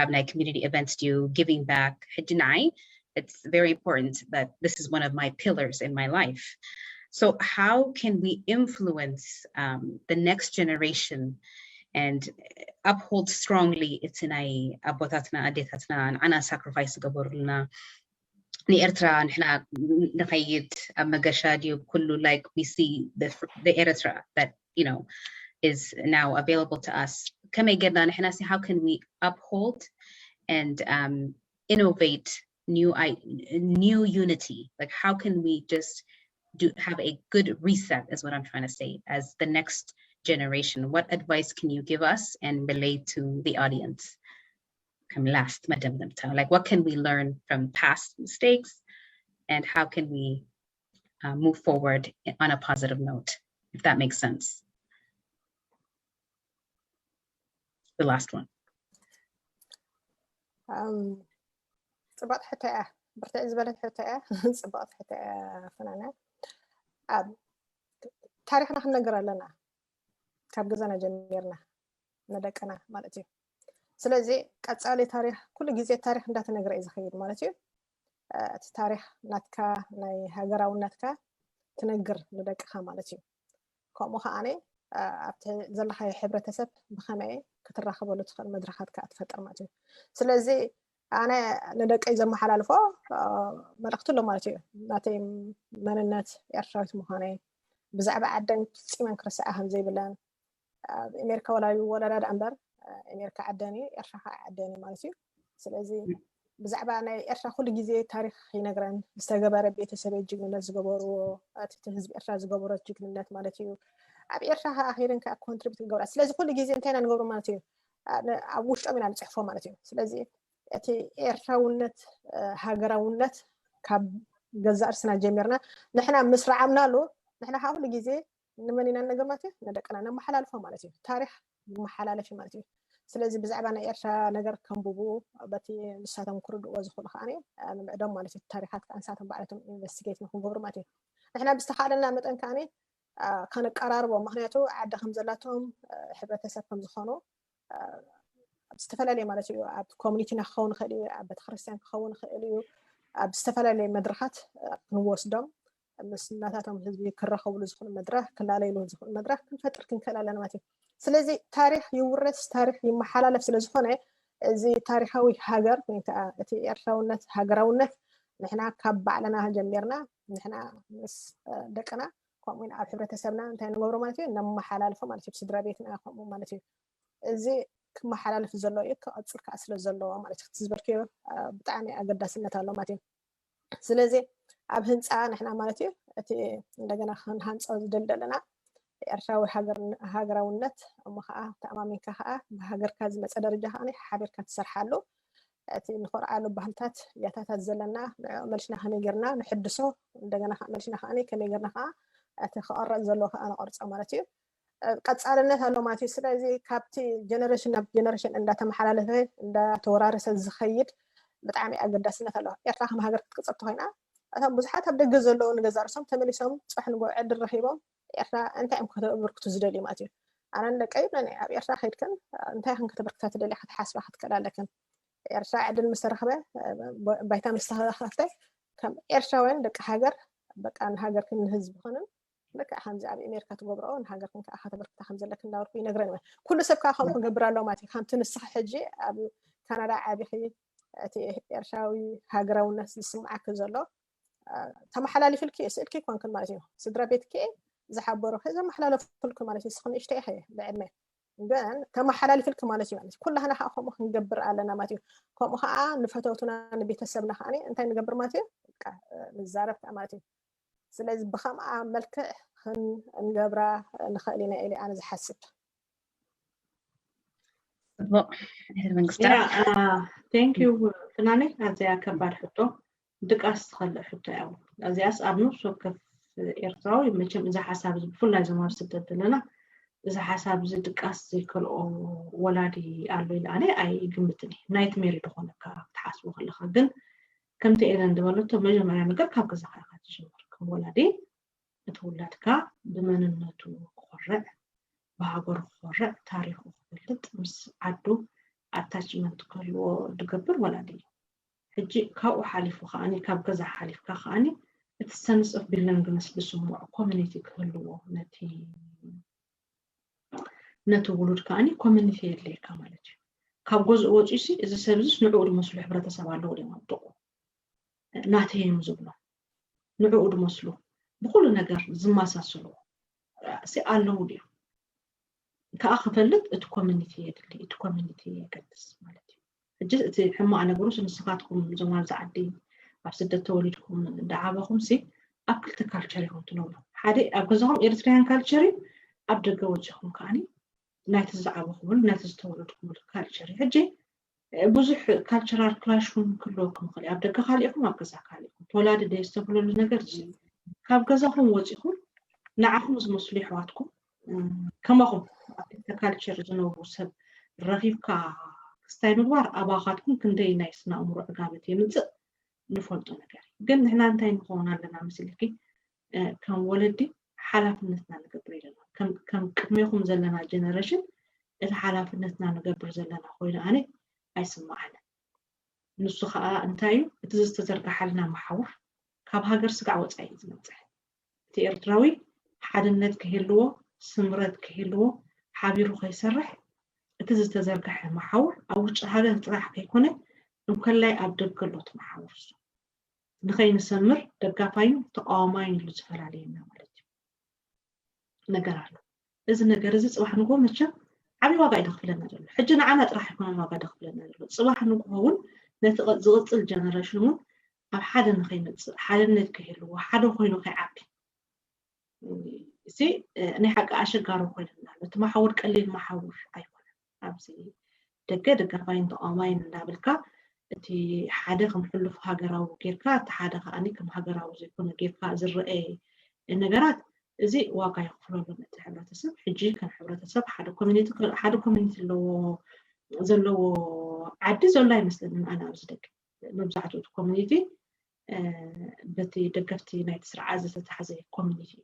ኣብ ናይ community event ድዩ giving back ሕጂ ንዓይ it's very important that this is one of my pillars in my life so how can we influence um, the next generation and uphold strongly እቲ ናይ ኣቦታትና ኣዴታትና ንዓና sacrifice ዝገበሩልና ንኤርትራ ንሕና ንኸይድ ኣብ መገሻ ድዩ ኩሉ like we see the, the Eritrea that you know is now available to us ከመይ ጌርና ንሕና ሲ how can we uphold and um, innovate new I, new unity like how can we just do have a good reset is what I'm trying to say as the next generation what advice can you give us and relate to the audience come last መደምደምታ like what can we learn from past mistakes and how can we uh, move forward on a positive note if that makes sense the last one ጽባቕ ሕቶ እያ ብርትዕ ዝበለት ሕቶ እያ ጽባቕ ሕቶ እያ ፈናና ኣብ ታሪክና ክንነገር ኣለና ካብ ገዛና ጀሚርና ንደቅና ማለት እዩ ስለዚ ቀፃሊ ታሪክ ኩሉ ግዜ ታሪክ እንዳተነገረ እዩ ዝኸይድ ማለት እዩ እቲ ታሪክ ናትካ ናይ ሃገራውነትካ ትነግር ንደቅካ ማለት እዩ ከምኡ ከዓነ ኣብቲ ዘለካዮ ሕብረተሰብ ብከመይ ክትራኸበሉ ትኽእል መድረካት ከዓ ትፈጥር ማለት እዩ ስለዚ ኣነ ንደቀይ ዘመሓላልፎ መልእክቲ ኣሎ ማለት እዩ ናተይ መንነት ኤርትራዊት ምዃነይ ብዛዕባ ዓደን ፍፂመን ክርስዓ ከም ዘይብለን ኣብ ኣሜሪካ ወላ ይወለዳ ደኣ እምበር ኣሜሪካ ዓደን እዩ ኤርትራ ከዓ ዓደን እዩ ማለት እዩ ስለዚ ብዛዕባ ናይ ኤርትራ ኩሉ ግዜ ታሪክ ይነግረን ዝተገበረ ቤተሰብ ጅግንነት ዝገበርዎ እቲ ህዝቢ ኤርትራ ዝገበሮ ጅግንነት ማለት እዩ ኣብ ኤርትራ ከዓ ከይደን ከዓ ኮንትሪቢት ክገብራ ስለዚ ኩሉ ግዜ እንታይ ኢና ንገብሮ ማለት እዩ ኣብ ውሽጦም ኢና ንፅሕፎ ማለት እዩ ስለዚ እቲ ኤርትራውነት ሃገራውነት ካብ ገዛእ ርስና ጀሚርና ንሕና ምስ ረዓምናሉ ንሕና ከዓ ኩሉ ግዜ ንመን ኢና ነገር ማለት እዩ ንደቅና ነመሓላልፎ ማለት እዩ ታሪክ መሓላለፊ ማለት እዩ ስለዚ ብዛዕባ ናይ ኤርትራ ነገር ከንብቡ በቲ ንሳቶም ክርድእዎ ዝኽእሉ ከዓ ንምዕዶም ማለት እዩ ታሪካት ከዓ ንሳቶም ባዕለቶም ኢንቨስቲጌት ንክንገብሩ ማለት እዩ ንሕና ብዝተካለና መጠን ከዓ ከነቀራርቦ ምክንያቱ ዓዲ ከም ዘላቶም ሕብረተሰብ ከም ዝኾኑ ኣብ ዝተፈላለየ ማለት እዩ ኣብ ኮሚኒቲና ክኸውን ይኽእል እዩ ኣብ ቤተክርስትያን ክኸውን ይኽእል እዩ ኣብ ዝተፈላለየ መድረካት ክንወስዶም ምስ ናታቶም ህዝቢ ክራኸብሉ ዝኽእሉ መድረክ ክላለይሉ ዝኽእሉ መድረክ ክንፈጥር ክንክእል ኣለና ማለት እዩ ስለዚ ታሪክ ይውረስ ታሪክ ይመሓላለፍ ስለ ዝኾነ እዚ ታሪካዊ ሃገር ወይ ከዓ እቲ ኤርትራውነት ሃገራውነት ንሕና ካብ ባዕልና ጀሚርና ንሕና ምስ ደቅና ከምኡ ኣብ ሕብረተሰብና እንታይ ንገብሮ ማለት እዩ ነመሓላልፎ ማለት እዩ ስድራ ቤትና ከምኡ ማለት እዩ እዚ ክመሓላለፍ ዘሎ እዩ ክቐፅል ከዓ ስለ ዘለዎ ማለት እዩ ክትዝበልክዮ ብጣዕሚ ኣገዳስነት ኣሎ ማለት እዩ ስለዚ ኣብ ህንፃ ንሕና ማለት እዩ እቲ እንደገና ክንሃንፆ ዝደል ዘለና ኤርትራዊ ሃገራውነት እሞ ከዓ ተኣማሚንካ ከዓ ብሃገርካ ዝመፀ ደረጃ ከዓ ሓቢርካ ትሰርሓሉ እቲ ንኮርዓሉ ባህልታት ያታታት ዘለና ንዕኡ መልሽና ከመይ ጌርና ንሕድሶ እንደገና ከዓ መልሽና ከዓ ከመይ ጌርና ከዓ እቲ ክቐረፅ ዘለዎ ከዓ ንቐርፆ ማለት እዩ ቀፃልነት ኣሎ ማለት እዩ ስለዚ ካብቲ ጀነሬሽን ናብ ጀነሬሽን እንዳተመሓላለፈ እንዳተወራረሰ ዝኸይድ ብጣዕሚ ኣገዳስነት ኣሎ ኤርትራ ከም ሃገር ክትቅፅል ተኮይና እቶም ብዙሓት ኣብ ደገ ዘለዉ ንገዛ ርሶም ተመሊሶም ፅባሕ ንግሆ ዕድል ረኪቦም ኤርትራ እንታይ እዮም ከተበርክቱ ዝደልዩ ማለት እዩ ኣነ ንደቀይ ይብለኒ ኣብ ኤርትራ ከይድክን እንታይ ክን ከተበርክታ ትደልያ ክትሓስባ ክትክእል ኣለክን ኤርትራ ዕድል ምስ ተረኽበ ባይታ ምስ ተኸፍተ ከም ኤርትራውያን ደቂ ሃገር በቃ ንሃገርክን ንህዝብኽንን ልክዕ ከምዚ ኣብ ኣሜሪካ ትገብርኦ ንሃገርክን ከዓ ከተበርክታ ከም ዘለክን እንዳበልኩ ይነግረን እየ ኩሉ ሰብ ከዓ ከምኡ ክገብር ኣለዎ ማለት እዩ ከምቲ ንስኺ ሕጂ ኣብ ካናዳ ዓቢኺ እቲ ኤርትራዊ ሃገራውነት ዝስምዓኪ ዘሎ ተመሓላሊፍልኪ ስእልኪ ይኮንክን ማለት እዩ ስድራ ቤትኪ ዝሓበሩኪ ዘመሓላለፍልኪ ማለት እዩ ንስኺ ንእሽተይ ኢኺ ብዕድመ ግን ተመሓላልፍልኪ ማለት እዩ ማለት ኩላህና ከዓ ከምኡ ክንገብር ኣለና ማለት እዩ ከምኡ ከዓ ንፈተውትና ንቤተሰብና ከዓ እንታይ ንገብር ማለት እዩ ንዛረብ ከዓ ማለት እዩ ስለዚ ብከምኣ መልክዕ ክንገብራ ንኽእል ኢና ኢለ ኣነ ዝሓስብ። ጽቡቅ። መንግስታ ያ thank you ፍናነይ። ኣዝያ ከባድ ሕቶ፣ ድቃስ ዝኸልእ ሕቶ እያ። እዚኣስ ኣብ ነፍሲ ወከፍ ኤርትራዊ መቸም እዚ ሓሳብ እዚ ብፍላይ ዞም ኣብ ስደት ዘለና እዚ ሓሳብ እዚ ድቃስ ዘይከልኦ ወላዲ ኣሎ ኢለ ኣነ ኣይግምትን እየ። ናይትሜር እዩ ዝኾነካ ክትሓስቦ ከለኻ። ግን ከምቲ ኤለን ዝበለቶ መጀመርያ ነገር ካብ ገዛኻ ኢኻ ትጅምር። ከም ወላዲ እቲ ውላድካ ብመንነቱ ክኾርዕ፣ ብሃገሩ ክኾርዕ፣ ታሪኹ ክፈልጥ፣ ምስ ዓዱ ኣታችመንት ክህልዎ ዝገብር ወላዲ እዩ። ሕጂ ካብኡ ሓሊፉ ከዓኒ ካብ ገዛ ሓሊፍካ ከዓኒ እቲ ሰንስ ኦፍ ቢሎንግነስ ዝስምዖ ኮሚኒቲ ክህልዎ ነቲ ነቲ ውሉድ ከዓኒ ኮሚኒቲ የድልየካ ማለት እዩ። ካብ ገዝኡ ወፂኡ ሲ እዚ ሰብ እዚስ ንዕኡ ዝመስሉ ሕብረተሰብ ኣለዎ ድዮም ኣብ ጥቕኡ ናተይ እዮም ዝብሎ ንዕኡ ዝመስሉ ብኩሉ ነገር ዝመሳሰሉ ሲ ኣለዉ ድዮም ከዓ ክፈልጥ እቲ ኮሚኒቲ የድሊ እቲ ኮሚኒቲ የገድስ ማለት እዩ። ሕጂ እቲ ሕማቕ ነገሩስ ንስኻትኩም እዞም ኣብዚ ዓዲ ኣብ ስደት ተወሊድኩም እንዳዓበኹም ሲ ኣብ ክልተ ካልቸር ኢኹም ትነብሩ። ሓደ ኣብ ገዛኹም ኤሪትሪያን ካልቸር እዩ፣ ኣብ ደገ ወፂኹም ከዓኒ ናይቲ ዝዓበኹምሉ ናይቲ ዝተወለድኩምሉ ካልቸር እዩ። ሕጂ ብዙሕ ካልቸራል ክላሽ እውን ክህልወኩም ይኽእል እዩ። ኣብ ደገ ካሊእኹም ኣብ ገዛ ካሊእኹም ተወላዲ ደይ ዝተብለሉ ነገር እዚ እዩ። ካብ ገዛኹም ወፂኹም ንዓኹም ዝመስሉ የሕዋትኩም ከማኹም ኣብ ክልተ ካልቸር ዝነብሩ ሰብ ረኺብካ ክስታይ ምግባር ኣባኻትኩም ክንደይ ናይ ስነ ኣእምሮ ዕጋበት የምፅእ ንፈልጦ ነገር እዩ። ግን ንሕና እንታይ ንኸውን ኣለና መሲልኪ ከም ወለዲ ሓላፍነትና ንገብር ኣለና። ከም ቅድሜኹም ዘለና ጀነሬሽን እቲ ሓላፍነትና ንገብር ዘለና ኮይኑ ኣነ ኣይስምዓንን። ንሱ ከዓ እንታይ እዩ እቲ ዝተዘርግሓልና መሓውር ካብ ሃገር ስጋዕ ወፃኢ እዩ ዝመፅእ። እቲ ኤርትራዊ ሓድነት ክህልዎ ስምረት ክህልዎ ሓቢሩ ከይሰርሕ እቲ ዝተዘርግሐ መሓውር ኣብ ውጭ ሃገር ጥራሕ ከይኮነ እንከላይ ኣብ ደገ ኣሎ እቲ መሓውር እሱ ንኸይንሰምር ደጋፋይን ተቃዋማይን ኢሉ ዝፈላለየና ማለት እዩ ነገር ኣሎ። እዚ ነገር እዚ ፅባሕ ንግሆ መቸም ዓብዪ ዋጋ እዩ ደኽፍለና ዘሎ። ሕጂ ንዓና ጥራሕ ኣይኮነን ዋጋ ደኽፍለና ዘሎ። ፅባሕ ንግሆ እውን ነቲ ዝቕፅል ጀነሬሽን እውን ኣብ ሓደ ንኸይመፅእ ሓድነት ከይህልዎ ሓደ ኮይኑ ከይዓቢ እዚ ናይ ሓቂ ኣሸጋሪ ኮይንና ኣሎ። እቲ መሓውር ቀሊል መሓውር ኣይኮነን። ኣብዚ ደገ ደጋፋይን ተቃዋማይን እንዳበልካ እቲ ሓደ ከም ሕሉፍ ሃገራዊ ጌርካ እቲ ሓደ ከዓኒ ከም ሃገራዊ ዘይኮነ ጌርካ ዝረአ ነገራት እዚ ዋጋ ይኽፍለሉ ነቲ ሕብረተሰብ። ሕጂ ከም ሕብረተሰብ ሓደ ኮሚኒቲ ሓደ ኮሚኒቲ ኣለዎ ዘለዎ ዓዲ ዘሎ ኣይመስለንን ኣነ ኣብዚ ደገ መብዛሕትኡ እቲ ኮሚኒቲ በቲ ደገፍቲ ናይቲ ስርዓት ዝተታሕዘ ኮሚኒቲ እዩ።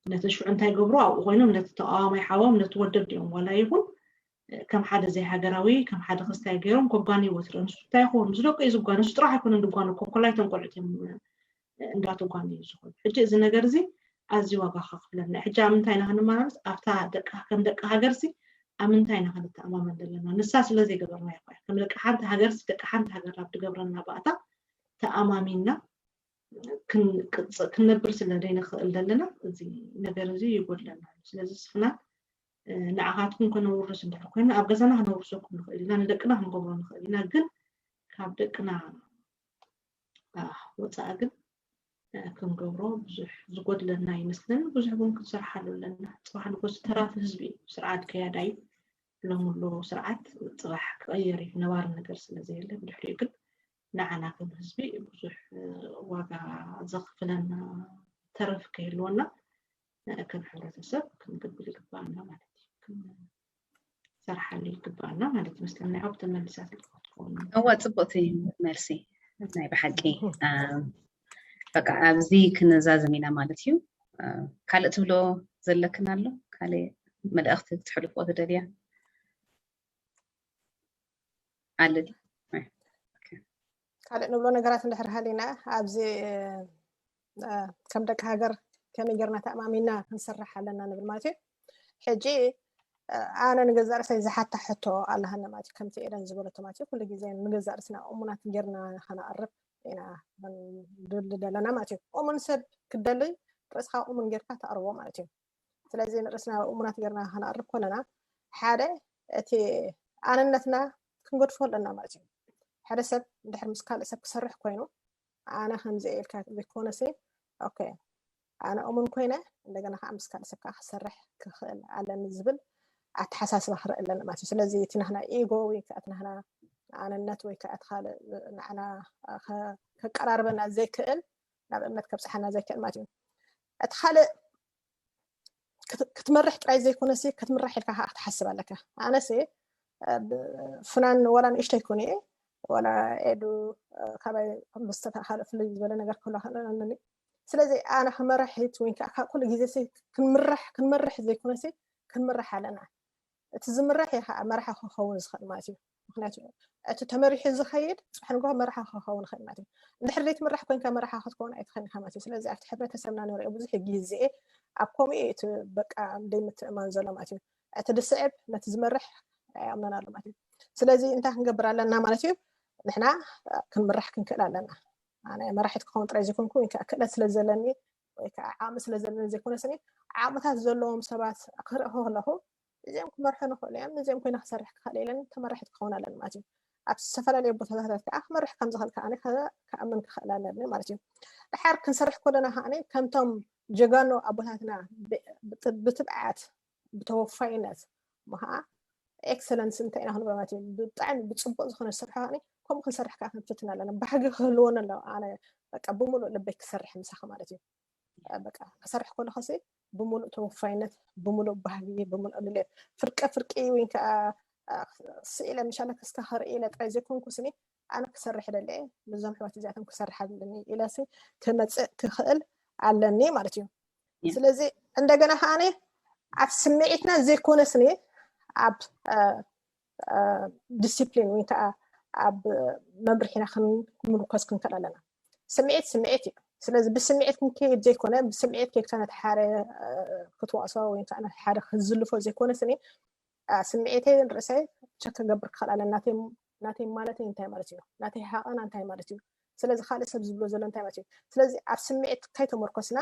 ነቲ ሽዑ እንታይ ገብሩ ኣብኡ ኮይኖም ነቲ ተቃዋማይ ሓዎም ነቲ ወደብ ድኦም ዋላ ይኹን ከም ሓደ ዘይሃገራዊ ከም ሓደ ክስታይ ገይሮም ከጓንይዎ ትርኢ። ንሱ እንታይ ይኸውን ምስ ደቁ እዩ ዝጓነ። ንሱ ጥራሕ ኣይኮነን ዝጓነ ኮኮላይ ተንቆልዑት እዮም እንዳተጓነዩ ዝኾኑ። ሕጂ እዚ ነገር እዚ ኣዝዩ ዋጋ ከኽፍለና እዩ። ሕጂ ኣብ ምንታይ ኢና ክንመላለስ ኣብታ ደቂ ከም ደቂ ሃገር ሲ ኣብ ምንታይ ኢና ክንተኣማመን ዘለና? ንሳ ስለ ዘይገበርና ይኮ ከም ደቂ ሓንቲ ሃገር ሲ ደቂ ሓንቲ ሃገር ናብ ትገብረና ባእታ ተኣማሚና ክንነብር ስለ ዘይንኽእል ዘለና እዚ ነገር እዚ ይጎድለና ኣሎ። ስለዚ ስፍና ንዓኻትኩም ከነውርስ እንድሕር ኮይና ኣብ ገዛና ከነውርሰኩም ንኽእል ኢና፣ ንደቅና ክንገብሮ ንኽእል ኢና። ግን ካብ ደቅና ወፃኢ ግን ክንገብሮ ብዙሕ ዝጎድለና ይመስለኒ። ብዙሕ እውን ክንሰርሓሉ ኣለና። ፅባሕ ንጎስ ተራፊ ህዝቢ እዩ። ስርዓት ከያዳ እዩ። ሎም ኣሎ ስርዓት ፅባሕ ክቐየር እዩ። ነባሪ ነገር ስለ ዘየለ ብድሕሪኡ ግን ንዓና ከም ህዝቢ ብዙሕ ዋጋ ዘኽፍለና ተረፍ ከይህልወና ከም ሕብረተሰብ ክንገብር ይግባኣና ማለት እዩ። ክንሰርሓሉ ይግባኣና ማለት ይመስለኒ። ያው ተመልሳ ትኸውን እወ፣ ፅቡቕቲ መልሲ ናይ ብሓቂ። በቃ ኣብዚ ክንዛዘም ኢና ማለት እዩ። ካልእ ትብሎ ዘለክን ኣሎ? ካልእ መልእኽቲ ክትሕልፎ ትደልያ? ኣለ ካልእ ንብሎ ነገራት እንድሕር ሃሊና ኣብዚ ከም ደቂ ሃገር ከመይ ጌርና ተኣማሚና ክንሰርሕ ኣለና ንብል ማለት እዩ። ሕጂ ኣነ ንገዛእ ርእሰይ ዝሓታ ሕቶ ኣለሃኒ ማለት እዩ። ከምቲ ኤደን ዝበለቶ ማለት እዩ። ኩሉ ግዜ ንገዛእ ርእስና እሙናት ጌርና ከነቕርብ ኢና ንደሊ ዘለና ማለት እዩ። እሙን ሰብ ክደሊ ርእስኻ እሙን ጌርካ ተቕርቦ ማለት እዩ። ስለዚ ንርእስና እሙናት ጌርና ከነቕርብ ከለና ሓደ እቲ ኣነነትና ክንገድፎ ኣለና ማለት እዩ። ሓደ ሰብ እንድሕር ምስ ካልእ ሰብ ክሰርሕ ኮይኑ ኣነ ከምዚ ኢልካ ዘይኮነሲ ኦኬ ኣነ እሙን ኮይነ እንደገና ከዓ ምስ ካልእ ሰብ ከዓ ክሰርሕ ክኽእል ኣለኒ ዝብል ኣተሓሳስባ ክርኢ ኣለኒ ማለት እዩ። ስለዚ እቲ ናህና ኢጎ ወይ ከዓ እቲ ናህና ኣነነት ወይ ከዓ እቲ ካልእ ንዓና ከቀራርበና ዘይክእል ናብ እምነት ከብፅሓና ዘይክእል ማለት እዩ። እቲ ካልእ ክትመርሕ ጥራይ ዘይኮነሲ ክትምራሕ ኢልካ ከዓ ክትሓስብ ኣለካ። ኣነሲ ፍናን ወላ ንእሽተይ ኮነ እየ ወላ ኤዱ ካባይ ምስተካከለ ፍልይ ዝበለ ነገር ክህሉ ክእል ኣለኒ። ስለዚ ኣነ ክመራሒት ወይ ከዓ ካብ ኩሉ ግዜ ክንምራሕ ክንመርሕ ዘይኮነሲ ክንምራሕ ኣለና። እቲ ዝምራሕ እዩ ከዓ መራሒ ክኸውን ዝኽእል ማለት እዩ። ምክንያቱ እቲ ተመሪሑ ዝኸይድ ፅባሕ ንግሆ መራሒ ክኸውን ይኽእል ማለት እዩ። እንድሕር ዘይትምራሕ ኮይንካ መራሒ ክትከውን ኣይትኽእል ኢኻ ማለት እዩ። ስለዚ ኣብቲ ሕብረተሰብና ንሪኦ ብዙሕ ግዜ ኣብ ከምኡ እዩ እቲ በቃ ዘይምትእማን ዘሎ ማለት እዩ። እቲ ዝስዕብ ነቲ ዝመርሕ ኣይኣምነን ኣሎ ማለት እዩ። ስለዚ እንታይ ክንገብር ኣለና ማለት እዩ? ንሕና ክንምራሕ ክንክእል ኣለና። ኣነ መራሒት ክኸውን ጥራይ ዘይኮንኩ ወይ ከዓ ክእለት ስለ ዘለኒ ወይ ከዓ ዓቕሚ ስለ ዘለኒ ዘይኮነ ስኒ ዓቕምታት ዘለዎም ሰባት ክርኢ ከለኹ እዚኦም ክመርሑ ንኽእሉ እዮም፣ እዚኦም ኮይነ ክሰርሕ ክኽእል ኢለን ተመራሒት ክኸውን ኣለኒ ማለት እዩ። ኣብ ዝተፈላለዩ ቦታታት ከዓ ክመርሕ ከም ዝኽእል ከዓ ኣነ ከ- ክኣምን ክኽእል ኣለኒ ማለት እዩ። ድሓር ክንሰርሕ ከለና ከዓ ከምቶም ጀጋኑ ኣቦታትና ብ- ብት- ብትብዓት ብተወፋይነት ምሃ ኤክሰለንስ እንታይ ኢና ክንብሎ ማለት እዩ። ብጣዕሚ ብፅቡቅ ዝኾነ ስራሕ ከዓ ከምኡ ክንሰርሕ ከዓ ክንፍትን ኣለና። ባህጊ ክህልወን ኣለዎ። ኣነ በቃ ብምሉእ ልበይ ክሰርሕ ምሳኻ ማለት እዩ። በቃ ክሰርሕ ከለኹ ሲ ብምሉእ ተወፋይነት፣ ብምሉእ ባህጊ፣ ብምሉእ ድሌት ፍርቂ ፍርቂ ወይ ከዓ ስኢለ ምሻለ ክስተ ክርኢ ኢለ ጥራይ ዘይኮንኩ ስኒ ኣነ ክሰርሕ ደለ ምስዞም ኣሕዋት እዚኣቶም ክሰርሕ ኣለኒ ኢለ ሲ ክመፅእ ክኽእል ኣለኒ ማለት እዩ። ስለዚ እንደገና ከዓ ኣብ ስምዒትና ዘይኮነ ስኒ ኣብ ዲሲፕሊን ወይ ከዓ ኣብ መምርሒና ክንምርኮስ ክንክእል ኣለና። ስምዒት ስምዒት እዩ። ስለዚ ብስምዒት ክንከይድ ዘይኮነ ብስምዒት ከይድካ ነቲ ሓደ ክትዋቅሶ ወይ ከዓ ነቲ ሓደ ክዝልፎ ዘይኮነ ስኒ ስምዒተይ ንርእሰይ ቸክ ክገብር ክኽእል ኣለና። ናተይ ማለተይ እንታይ ማለት እዩ? ናተይ ሃቐና እንታይ ማለት እዩ? ስለዚ ካልእ ሰብ ዝብሎ ዘሎ እንታይ ማለት እዩ? ስለዚ ኣብ ስምዒት ከይተመርኮስና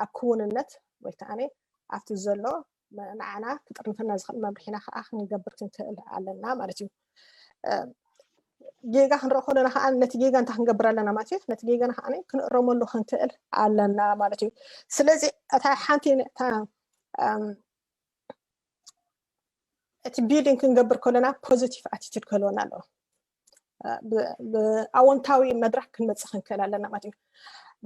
ኣብ ክውንነት ወይ ከዓ ኣብቲ ዘሎ ንዓና ክጥርንፈና ዝኽእል መምርሒና ከዓ ክንገብር ክንክእል ኣለና ማለት እዩ። ጌጋ ክንርኢ ከለና ከዓ ነቲ ጌጋ እንታይ ክንገብር ኣለና ማለት እዩ? ነቲ ጌጋና ከዓ ክንእረመሉ ክንክእል ኣለና ማለት እዩ። ስለዚ እታ ሓንቲ እቲ ቢልዲንግ ክንገብር ከለና ፖዚቲቭ ኣቲቱድ ክህልወና ኣለዎ። ብኣወንታዊ መድረክ ክንመፅእ ክንክእል ኣለና ማለት እዩ።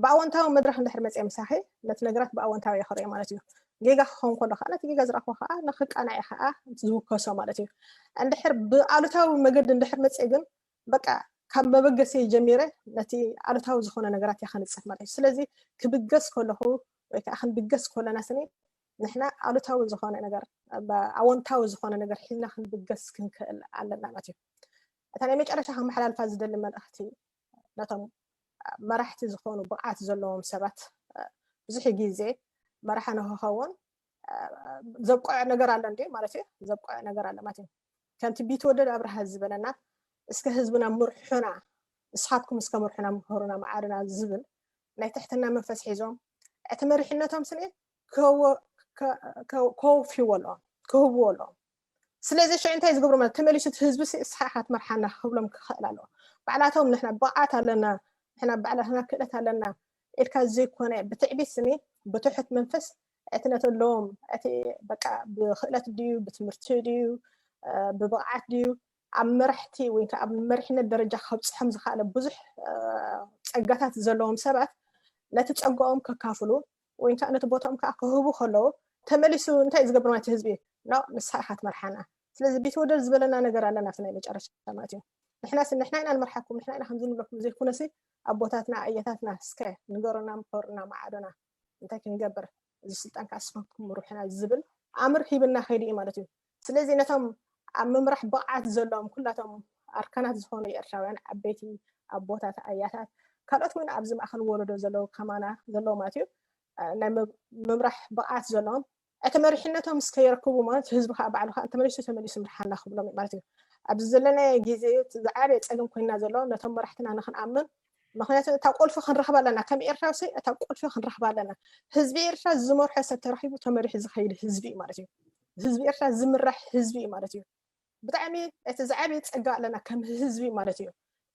ብኣወንታዊ መድረክ እንድሕር መፅአ ምሳኺ ነቲ ነገራት ብኣወንታዊ ክርኢ ማለት እዩ። ጌጋ ክኸውን ከሎ ከዓ ነቲ ጌጋ ዝረኽቦ ከዓ ንክቃናዕ ከዓ ዝውከሶ ማለት እዩ። እንድሕር ብኣሉታዊ መገዲ እንድሕር መፅአ ግን በቃ ካብ መበገሲ ጀሚረ ነቲ ኣሉታዊ ዝኾነ ነገራት እየ ከንፅፍ ማለት እዩ። ስለዚ ክብገስ ከለኹ ወይ ከዓ ክንብገስ ከለና ስኒ ንሕና ኣሉታዊ ዝኾነ ነገር ኣወንታዊ ዝኾነ ነገር ሒዝና ክንብገስ ክንክእል ኣለና ማለት እዩ። እታ ናይ መጨረሻ ከመሓላልፋ ዝደሊ መልእኽቲ ነቶም መራሕቲ ዝኾኑ ብቕዓት ዘለዎም ሰባት ብዙሕ ግዜ መራሒ ንክኸውን ዘብቅዖ ነገር ኣሎ እንዲ ማለት እዩ። ዘብቅዖ ነገር ኣሎ ማለት እዩ። ከምቲ ቢትወደድ ኣብርሃ ዝበለና እስከ ህዝብና ምርሑና፣ ንስኻትኩም እስከ ምርሑና፣ ምከሩና፣ መዓሩና ዝብል ናይ ትሕትና መንፈስ ሒዞም እቲ መሪሕነቶም ስኒ ከወፍይዎ ኣለዎም፣ ክህብዎ ኣለዎም። ስለዚ ሽዑ እንታይ ዝገብሩ ማለት ተመሊሱ እቲ ህዝቢ እስኻ ኢኻ ትመርሓና ክብሎም ክኽእል ኣለዎ። ባዕላቶም ንሕና ብቕዓት ኣለና፣ ንሕና ባዕላትና ክእለት ኣለና ኢልካ ዘይኮነ ብትዕቢት ስኒ ብትሑት መንፈስ እቲ ነተለዎም እቲ በቃ ብክእለት ድዩ ብትምህርቲ ድዩ ብብቕዓት ድዩ ኣብ መራሕቲ ወይ ከዓ ኣብ መሪሕነት ደረጃ ከብፅሖም ዝኽኣለ ብዙሕ ፀጋታት ዘለዎም ሰባት ነቲ ፀጋኦም ከካፍሉ ወይ ከዓ ነቲ ቦታኦም ከዓ ክህቡ ከለዉ ተመሊሱ እንታይ ዝገብር ማለት ህዝቢ ኖ ንስኻ ኢኻ ትመርሓና። ስለዚ ቢትወደድ ዝበለና ነገር ኣለና ናይ መጨረሻ ማለት እዩ። ንሕና ንሕና ኢና ንመርሓኩም ንሕና ኢና ከምዚ ንብለኩም ዘይኮነሲ ኣቦታትና ኣየታትና እስከ ንገሩና ምከሩና መዓዶና እንታይ ክንገብር እዚ ስልጣን ከዓ ስፋትኩም ምሩሕና ዝብል ኣምር ሂብና ከይዱ እዩ ማለት እዩ። ስለዚ ነቶም ኣብ ምምራሕ ብቕዓት ዘለዎም ኩላቶም ኣርካናት ዝኾኑ ኤርትራውያን ዓበይቲ ኣቦታት ኣያታት ካልኦት እውን ኣብዚ ማእኸል ወለዶ ዘለዉ ከማና ዘለዉ ማለት እዩ ናይ ምምራሕ ብቕዓት ዘለዎም እቲ መሪሕነቶም እስከ የረክቡ ማለት ህዝቢ ከዓ ባዕሉ ከዓ ተመሊሱ ተመሊሱ ምርሓና ክብሎም ማለት እዩ። ኣብዚ ዘለናዮ ግዜ ዝዓበየ ፀገም ኮይና ዘሎ ነቶም መራሕትና ንክንኣምን ምክንያቱ እታ ቁልፊ ክንረክባ ኣለና ከም ኤርትራዊ እታ ቁልፊ ክንረክባ ኣለና። ህዝቢ ኤርትራ ዝመርሖ ሰብ ተረኪቡ ተመሪሑ ዝከይድ ህዝቢ እዩ ማለት እዩ። ህዝቢ ኤርትራ ዝምራሕ ህዝቢ እዩ ማለት እዩ። ብጣዕሚ እቲ ዝዓበየ ፀጋ ኣለና ከም ህዝቢ ማለት እዩ።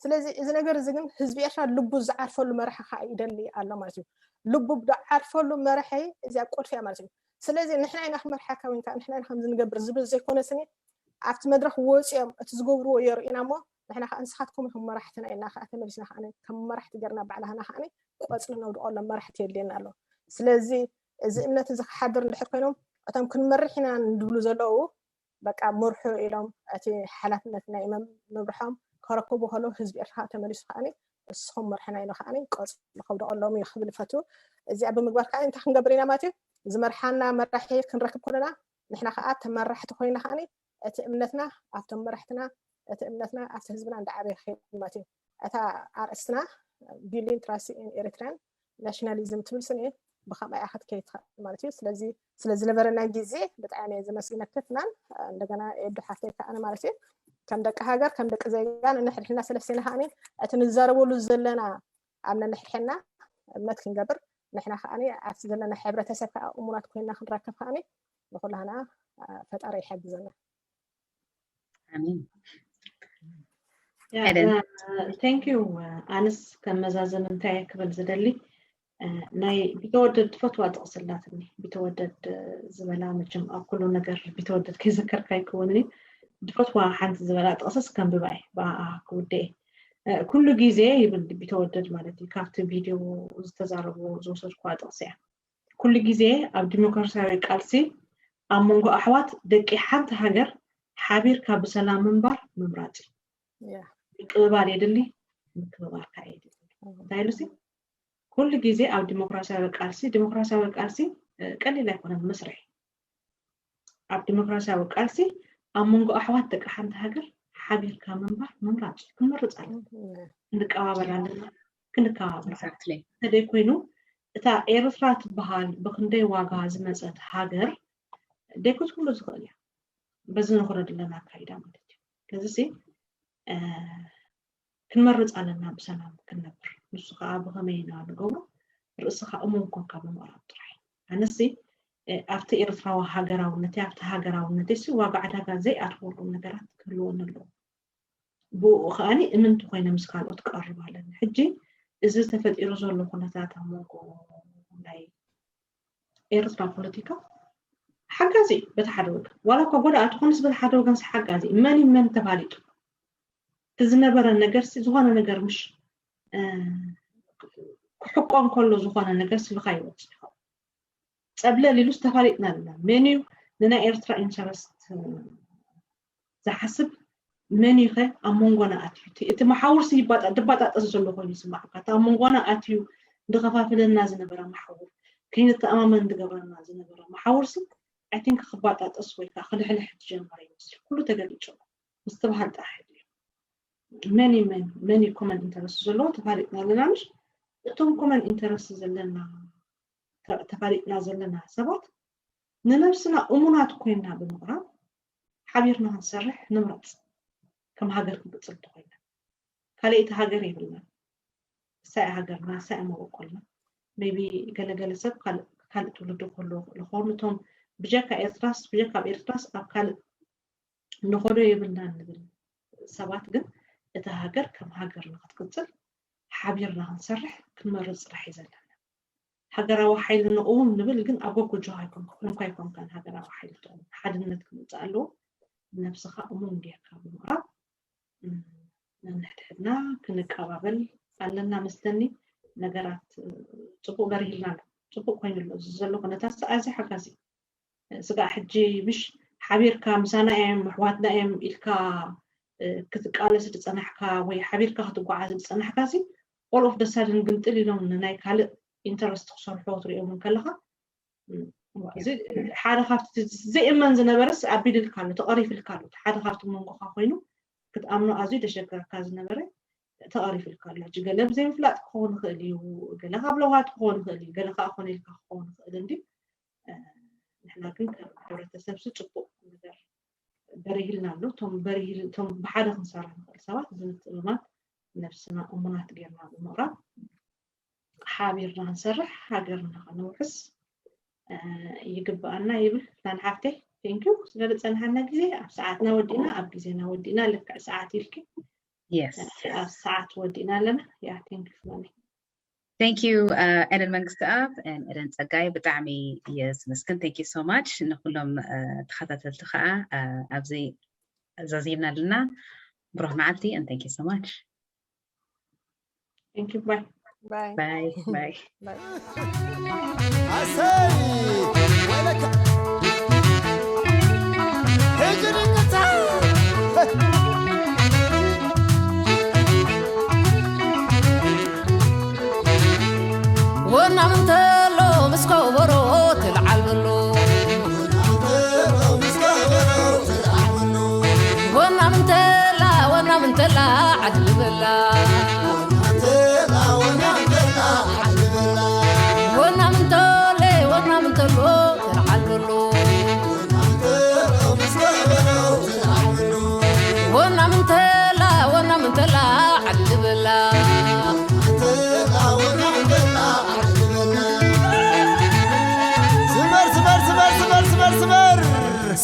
ስለዚ እዚ ነገር እዚ ግን ህዝቢ ኤርትራ ልቡ ዝዓርፈሉ መራሒ ከዓ ይደሊ ኣሎ ማለት እዩ። ልቡ ዝዓርፈሉ መራሒ እዚኣ ቁልፊ እያ ማለት እዩ። ስለዚ ንሕና ኢና ክመርሓካ ወይ ከዓ ንሕና ኢና ከምዚ ንገብር ዝብል ዘይኮነ ስኒ ኣብቲ መድረክ ወፂኦም እቲ ዝገብርዎ የርእዩና እሞ ንሕና ከዓ ንስኻትኩም ኢኹም መራሕትና ኢልና ከዓ ተመሊስና ከዓ ከም መራሕቲ ገርና ባዕላህና ከዓ ቆፅሊ ነውድቀሎም መራሕቲ የድልየና ኣሎ። ስለዚ እዚ እምነት እዚ ክሓድር እንድሕር ኮይኖም እቶም ክንመርሕ ኢና ዝብሉ ዘለዉ በቃ ምርሑ ኢሎም እቲ ሓላፍነት ናይ መም- ምብርሖም ከረክቡ ከለዉ ህዝቢ ኤርትራ ተመሊሱ ከዓ ንስኹም መርሕና ኢሉ ከዓ ቆፅሊ ከውደቀሎም እዩ ክብል ይፈቱ። እዚኣ ብምግባር ከዓ እንታይ ክንገብር ኢና ማለት እዩ ዝመርሓና መራሒ ክንረክብ ከለና ንሕና ከዓ ተመራሕቲ ኮይና ከዓ እቲ እምነትና ኣብቶም መራሕትና እቲ እምነትና ኣብቲ ህዝብና እንዳዓበየ ክኸይድ ማለት እዩ። እታ ኣርእስትና building trust in Eritrean nationalism ትብል ስኒ ብከምኣ ክትከይድ ትኽእል ማለት እዩ። ስለዚ ስለ ዝነበረና ግዜ ብጣዕሚ እየ ዘመስግነክትናን እንደገና ኤዱ ሓፍተይ ከዓነ ማለት እዩ ከም ደቂ ሃገር ከም ደቂ ዜጋ ንሕድሕድና ስለስና ከዓኒ እቲ ንዛረበሉ ዘለና ኣብ ነንሕድሕድና እምነት ክንገብር ንሕና ከዓኒ ኣብቲ ዘለና ሕብረተሰብ ከዓ እሙናት ኮይና ክንረከብ ከዓኒ ንኩላህና ፈጣሪ ይሓግዘና። ኣሜን። Thank you። ኣነስ ከም መዛዘሚ እንታይ ክብል ዝደሊ ናይ ቢተወደድ ትፈትዋ ጥቕሲ ኣላትኒ። ቢተወደድ ዝበላ መቸም ኣብ ኩሉ ነገር ቢተወደድ ከይዘከርካ ኣይክውንን እዩ። ዝፈትዋ ሓንቲ ዝበላ ጥቕስስ ከንብባ እየ ብኣኣ ክውደ እየ። ኩሉ ግዜ ይብል ቢተወደድ ማለት እዩ። ካብቲ ቪድዮ ዝተዛረቡ ዝወሰድኩዋ ጥቕሲ እያ። ኩሉ ግዜ ኣብ ዲሞክራሲያዊ ቃልሲ ኣብ መንጎ ኣሕዋት ደቂ ሓንቲ ሃገር ሓቢርካ ብሰላም ምንባር ምምራጽ እዩ። ምቅብባል የድሊ፣ ምክብባር ከዓ የድሊ። እንታይ ኢሉ ሲ ኩሉ ግዜ ኣብ ዲሞክራሲያዊ ቃልሲ ዲሞክራሲያዊ ቃልሲ ቀሊል ኣይኮነን መስርሒ ኣብ ዲሞክራሲያዊ ቃልሲ ኣብ መንጎ ኣሕዋት ደቂ ሓንቲ ሃገር ሓቢርካ ምንባር ምምራጽ እዩ። ክንመርጽ ኣለና፣ ክንቀባበል ኣለና፣ ክንከባበር ኣለና። እንተደይ ኮይኑ እታ ኤርትራ ትበሃል ብክንደይ ዋጋ ዝመጸት ሃገር ደይኮት ኩሉ ዝኽእል እያ። በዚ ንኽረድ ኣለና ኣካይዳ ማለት እዩ። ከዚ ክንመርፅ ኣለና ብሰላም ክንነብር። ንሱ ከዓ ብኸመይ ኢና ንገብሮ? ርእስኻ እሙን ኮንካ ብምቕራብ ጥራሕ። ኣነሲ ኣብቲ ኤርትራዊ ሃገራውነተይ ኣብቲ ሃገራውነተይ ሲ ዋጋ ዕዳጋ ዘይኣትወሉ ነገራት ክህልወኒ ኣለዎ። ብኡ ከዓኒ እምንቲ ኮይነ ምስ ካልኦት ክቐርብ ኣለኒ። ሕጂ እዚ ተፈጢሩ ዘሎ ኩነታት ኣብ መንጎ ናይ ኤርትራ ፖለቲካ ሓጋዚ እዩ በቲ ሓደ ወገን ዋላ እኳ ጎዳእቲ ኮንስ በቲ ሓደ ወገን ሓጋዚ እዩ መን መን ተፋሊጡ እቲ ዝነበረ ነገር ሲ ዝኾነ ነገር ምሽ ክሕቆ እንከሎ ዝኾነ ነገር ስልካ ይወፅእ ይኸውን ፀብለል ኢሉስ ተፋሊጥና ኣለና መን እዩ ንናይ ኤርትራ ኢንተረስት ዝሓስብ መን እዩ ከ ኣብ መንጎና ኣትዩ እቲ መሓውርሲ ድባጣጠስ ዘሎ ኮይኑ ይስማዕካ እቲ ኣብ መንጎና ኣትዩ ዝኸፋፍለና ዝነበረ መሓውር ከይንተኣማመን ዝገብረና ዝነበረ መሓውርሲ ኣይ ቲንክ ክባጣጠስ ወይ ከዓ ክልሕልሕ ዝጀመረ ይመስል ኩሉ ተገሊፁ ምስትብሃል ጥራሕ እዩ መን መን መን ኮመን ኢንተረስት ዘለዎ ተፋሊጥና ኣለና ምሽ እቶም ኮመን ኢንተረስት ዘለና ተፋሊጥና ዘለና ሰባት ንነብስና እሙናት ኮይና ብምቕራብ ሓቢርና ክንሰርሕ ንምረፅ ከም ሃገር ክንቅፅል እንተኮይና ካልኣይቲ ሃገር የብልና እሳይ ሃገርና እሳይ መበቆልና maybe ገለገለ ሰብ ካልእ ትውልዲ ክህልዎ ክእሉ ክኸውን እቶም ብጀካ ኤርትራስ ብጀካ ኣብ ኤርትራስ ኣብ ካልእ ንኸዶ የብልናን ንብል ሰባት ግን እታ ሃገር ከም ሃገር ንክትቅፅል ሓቢርና ክንሰርሕ ክንመርፅ ጥራሕ እዩ ዘለና ሃገራዊ ሓይሊ ንቕውም ንብል ግን ኣብ ጎጎጆ ኣይኮንካ ኣይኮንካን ሃገራዊ ሓይሊ ትኸውን ሓድነት ክመፅእ ኣለዎ ነብስኻ እሙን ጌርካ ብምቕራብ ነንሕድሕድና ክንቀባበል ኣለና መስለኒ ነገራት ፅቡቅ በሪሂልና ኣሎ ፅቡቅ ኮይኑ ኣሎ እዚ ዘሎ ኩነታት ኣዝዩ ሓጋዚ ስጋዕ ሕጂ ምሽ ሓቢርካ ምሳና እዮም ኣሕዋትና እዮም ኢልካ ክትቃለስ ዝፀናሕካ ወይ ሓቢርካ ክትጓዓዝ ዝፀናሕካ ሲ all of the sudden ግምጥል ኢሎም ንናይ ካልእ ኢንተረስት ክሰርሑ ክትሪኦም ከለካ እዚ ሓደ ካብቲ ዘይእመን ዝነበረስ ኣቢልልካ ኣሎ ተቐሪፍልካ ኣሎ ሓደ ካብቲ መንጎኻ ኮይኑ ክትኣምኖ ኣዝዩ ደሸገረካ ዝነበረ ተቐሪፍልካ ኣሎ ሕጂ ገለ ብዘይምፍላጥ ክኸውን ይኽእል እዩ ገለ ካብ ለውሃት ክኸውን ይኽእል እዩ ገለ ከዓ ኮነ ኢልካ ክኸውን ይኽእል እንዲ ንሕና ግን ከም ሕብረተሰብ ሲ ፅቡቅ ነገር በሪሂልና ኣሎ እቶም በሪሂል እቶም ብሓደ ክንሰርሕ ንኽእል ሰባት ብምትእምማን ነብስና እሙናት ጌርና ብምቕራብ ሓቢርና ክንሰርሕ ሃገርና ከነውሕስ ይግብኣና ይብል ላን ሓፍተይ thank you ስለ ዝፀንሓና ግዜ ኣብ ሰዓትና ወዲእና ኣብ ግዜና ወዲእና ልክዕ ሰዓት ኢልኪ Yes. ሰዓት ወዲእና ኣለና። Yeah, thank you. Thank you, uh, ኤደን መንግስትኣብ and ኤደን ጸጋይ፣ ብጣዕሚ እየ ዝመስግን። Thank you so much ንኩሎም ተኸታተልቲ ከዓ ኣብዚ ዛዚምና ኣለና። ብሩኽ መዓልቲ and thank you so much. Thank you. Bye. Bye. Bye. Bye. Bye. ኣሰይ ወይለካ ሕጂ ድንግታ ወናም እንተሎ ምስ ከበሮ ትልዓል በሎ ወናም እንተላ ወናም እንተላ ዓድሊ በላ ወናም እንተለ ወናም እንተሎ ትልዓል በሎ ወናም እንተላ ወናም እንተላ ዓድሊ በላ ስበር ስበር ስበር ስበር ስበር ስበር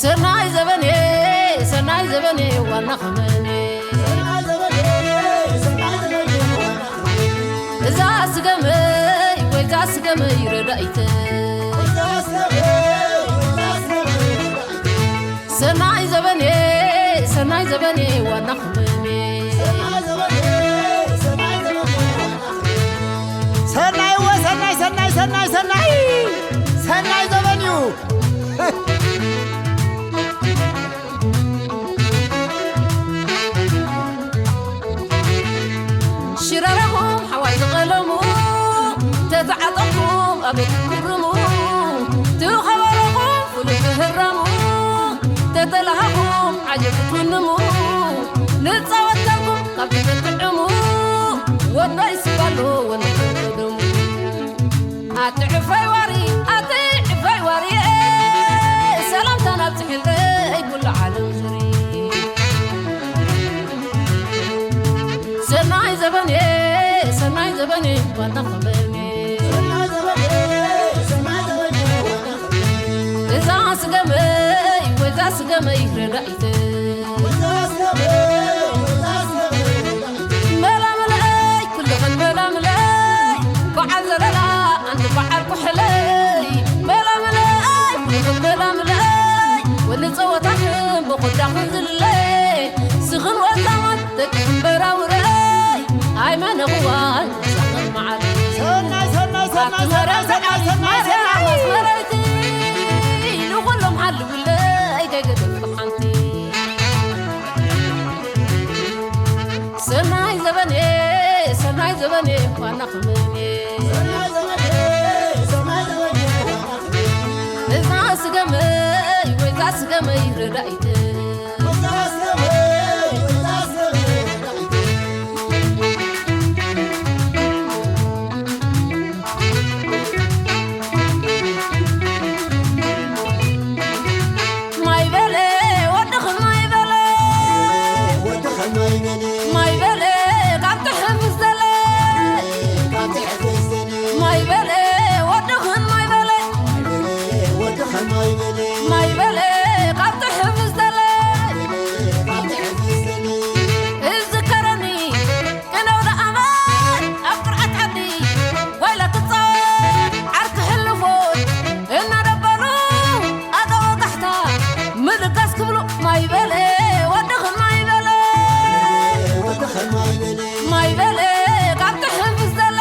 ሰናይ ዘበኔ ሰናይ ዘበኔ ዋና ኸመኔ እዛ ስገመይ ወይ እዛ ስገመይ ረዳኢተ ሰናይ ዘበኔ ሰናይ ዘበኔ ዋና ኸመኔ ሰናይ ወ ሰናይ ሰናይ ሰናይ ሰናይ ሰናይ ዘበን እዩ ሽረራኹም ሓዋይ ዝቐለሙ ተተዓጠቕኩም ኣቤት ክትግርሙ ትኸበረኹም ፍሉይ ክህረሙ ተተላሃኹም ዓጀብ ክትውንሙ ንፃወተልኩም ካብ ትጥዕሙ ወዶ ይስባሉ ወንድሙ ኣትዕፈይ ዋሪ ኣትዕፈይ ዋሪ ሰላምታ ናብ ትሕልቀይ ኩሉ ዓለም ዝሪ ሰናይ ዘበኔ ሰናይ ዘበኔ ዋና ኸበኔ እዛ ስገመይ ወዛ ስገመይ ረዳኢተ መላምለይ ኩልኽን መላምለይ በዓል ዘለላ ኣንቲ በዓል ኩሕለይ መላምለይ ኩልኽን መላምለይ ወንፀወታኽን ብኹዳኽን ዝልለይ ስኽን ወዛማን ደቂ እምበራውረይ ኣይመነኽዋን ሳኽን መዓል ሰናይ ሰናይ ሰናይ ሰናይ ሰናይ ሰናይ ሰናይ ኣስመረይቲ ንኹሎም ሓልውለይ ከይገደፍኩ ሓንቲ ሰናይ ዘበኔ ሰናይ ዘበኔ ዋና ኸመኔ እዛ ስገመይ ወይ እዛ ስገመይ ረዳኢተ ማይ በለ ወድኽን ማይ በለ ማይ በለ ካብ ትሕፍስ ዘለ ማይ በለ ወድኽን ማይ በለ ማይ በለ ካብ ትሕፍስ ዘለ እዝከረኒ ቅነው ደኣመት ኣብ ቅርዓት ዓዲ ኮይላ ክትፃወት ዓርኪ ሕልፎት እናደበሉ ኣዶ ወጋሕታ ምልጋስ ክብሉ ማይ በለ ወድኽን ማይ በለ ማይ በለ ካብ ትሕፍስ ዘለ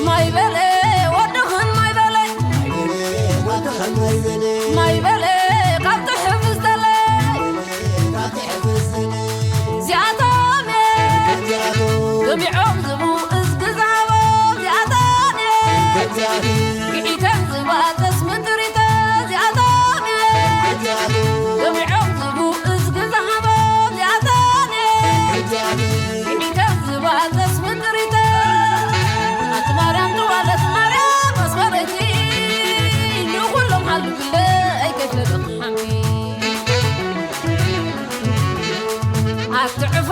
ማይ በለ ወድኽን ማይ በለ ማይ በለ ካብ ትሕፍስ ዘለ እዚኣቶም ገሚዖም ዝቡ እዝጊ ዝሃቦም እዚኣቶም ግዒተን ዝባጠስ ምድሪተ እዚኣቶም ገሚዖም ዝቡ እዝጊ ዝሃቦም እዚኣቶም ግዒተን ዝባጠስ ምድሪተ ኣቲ ማርያም ተዋለት ማርያም ኣስመረይቲ ንኹሎም ሓልብለ ኣይከይፈለኹ ሓንቲ ኣትዕፈ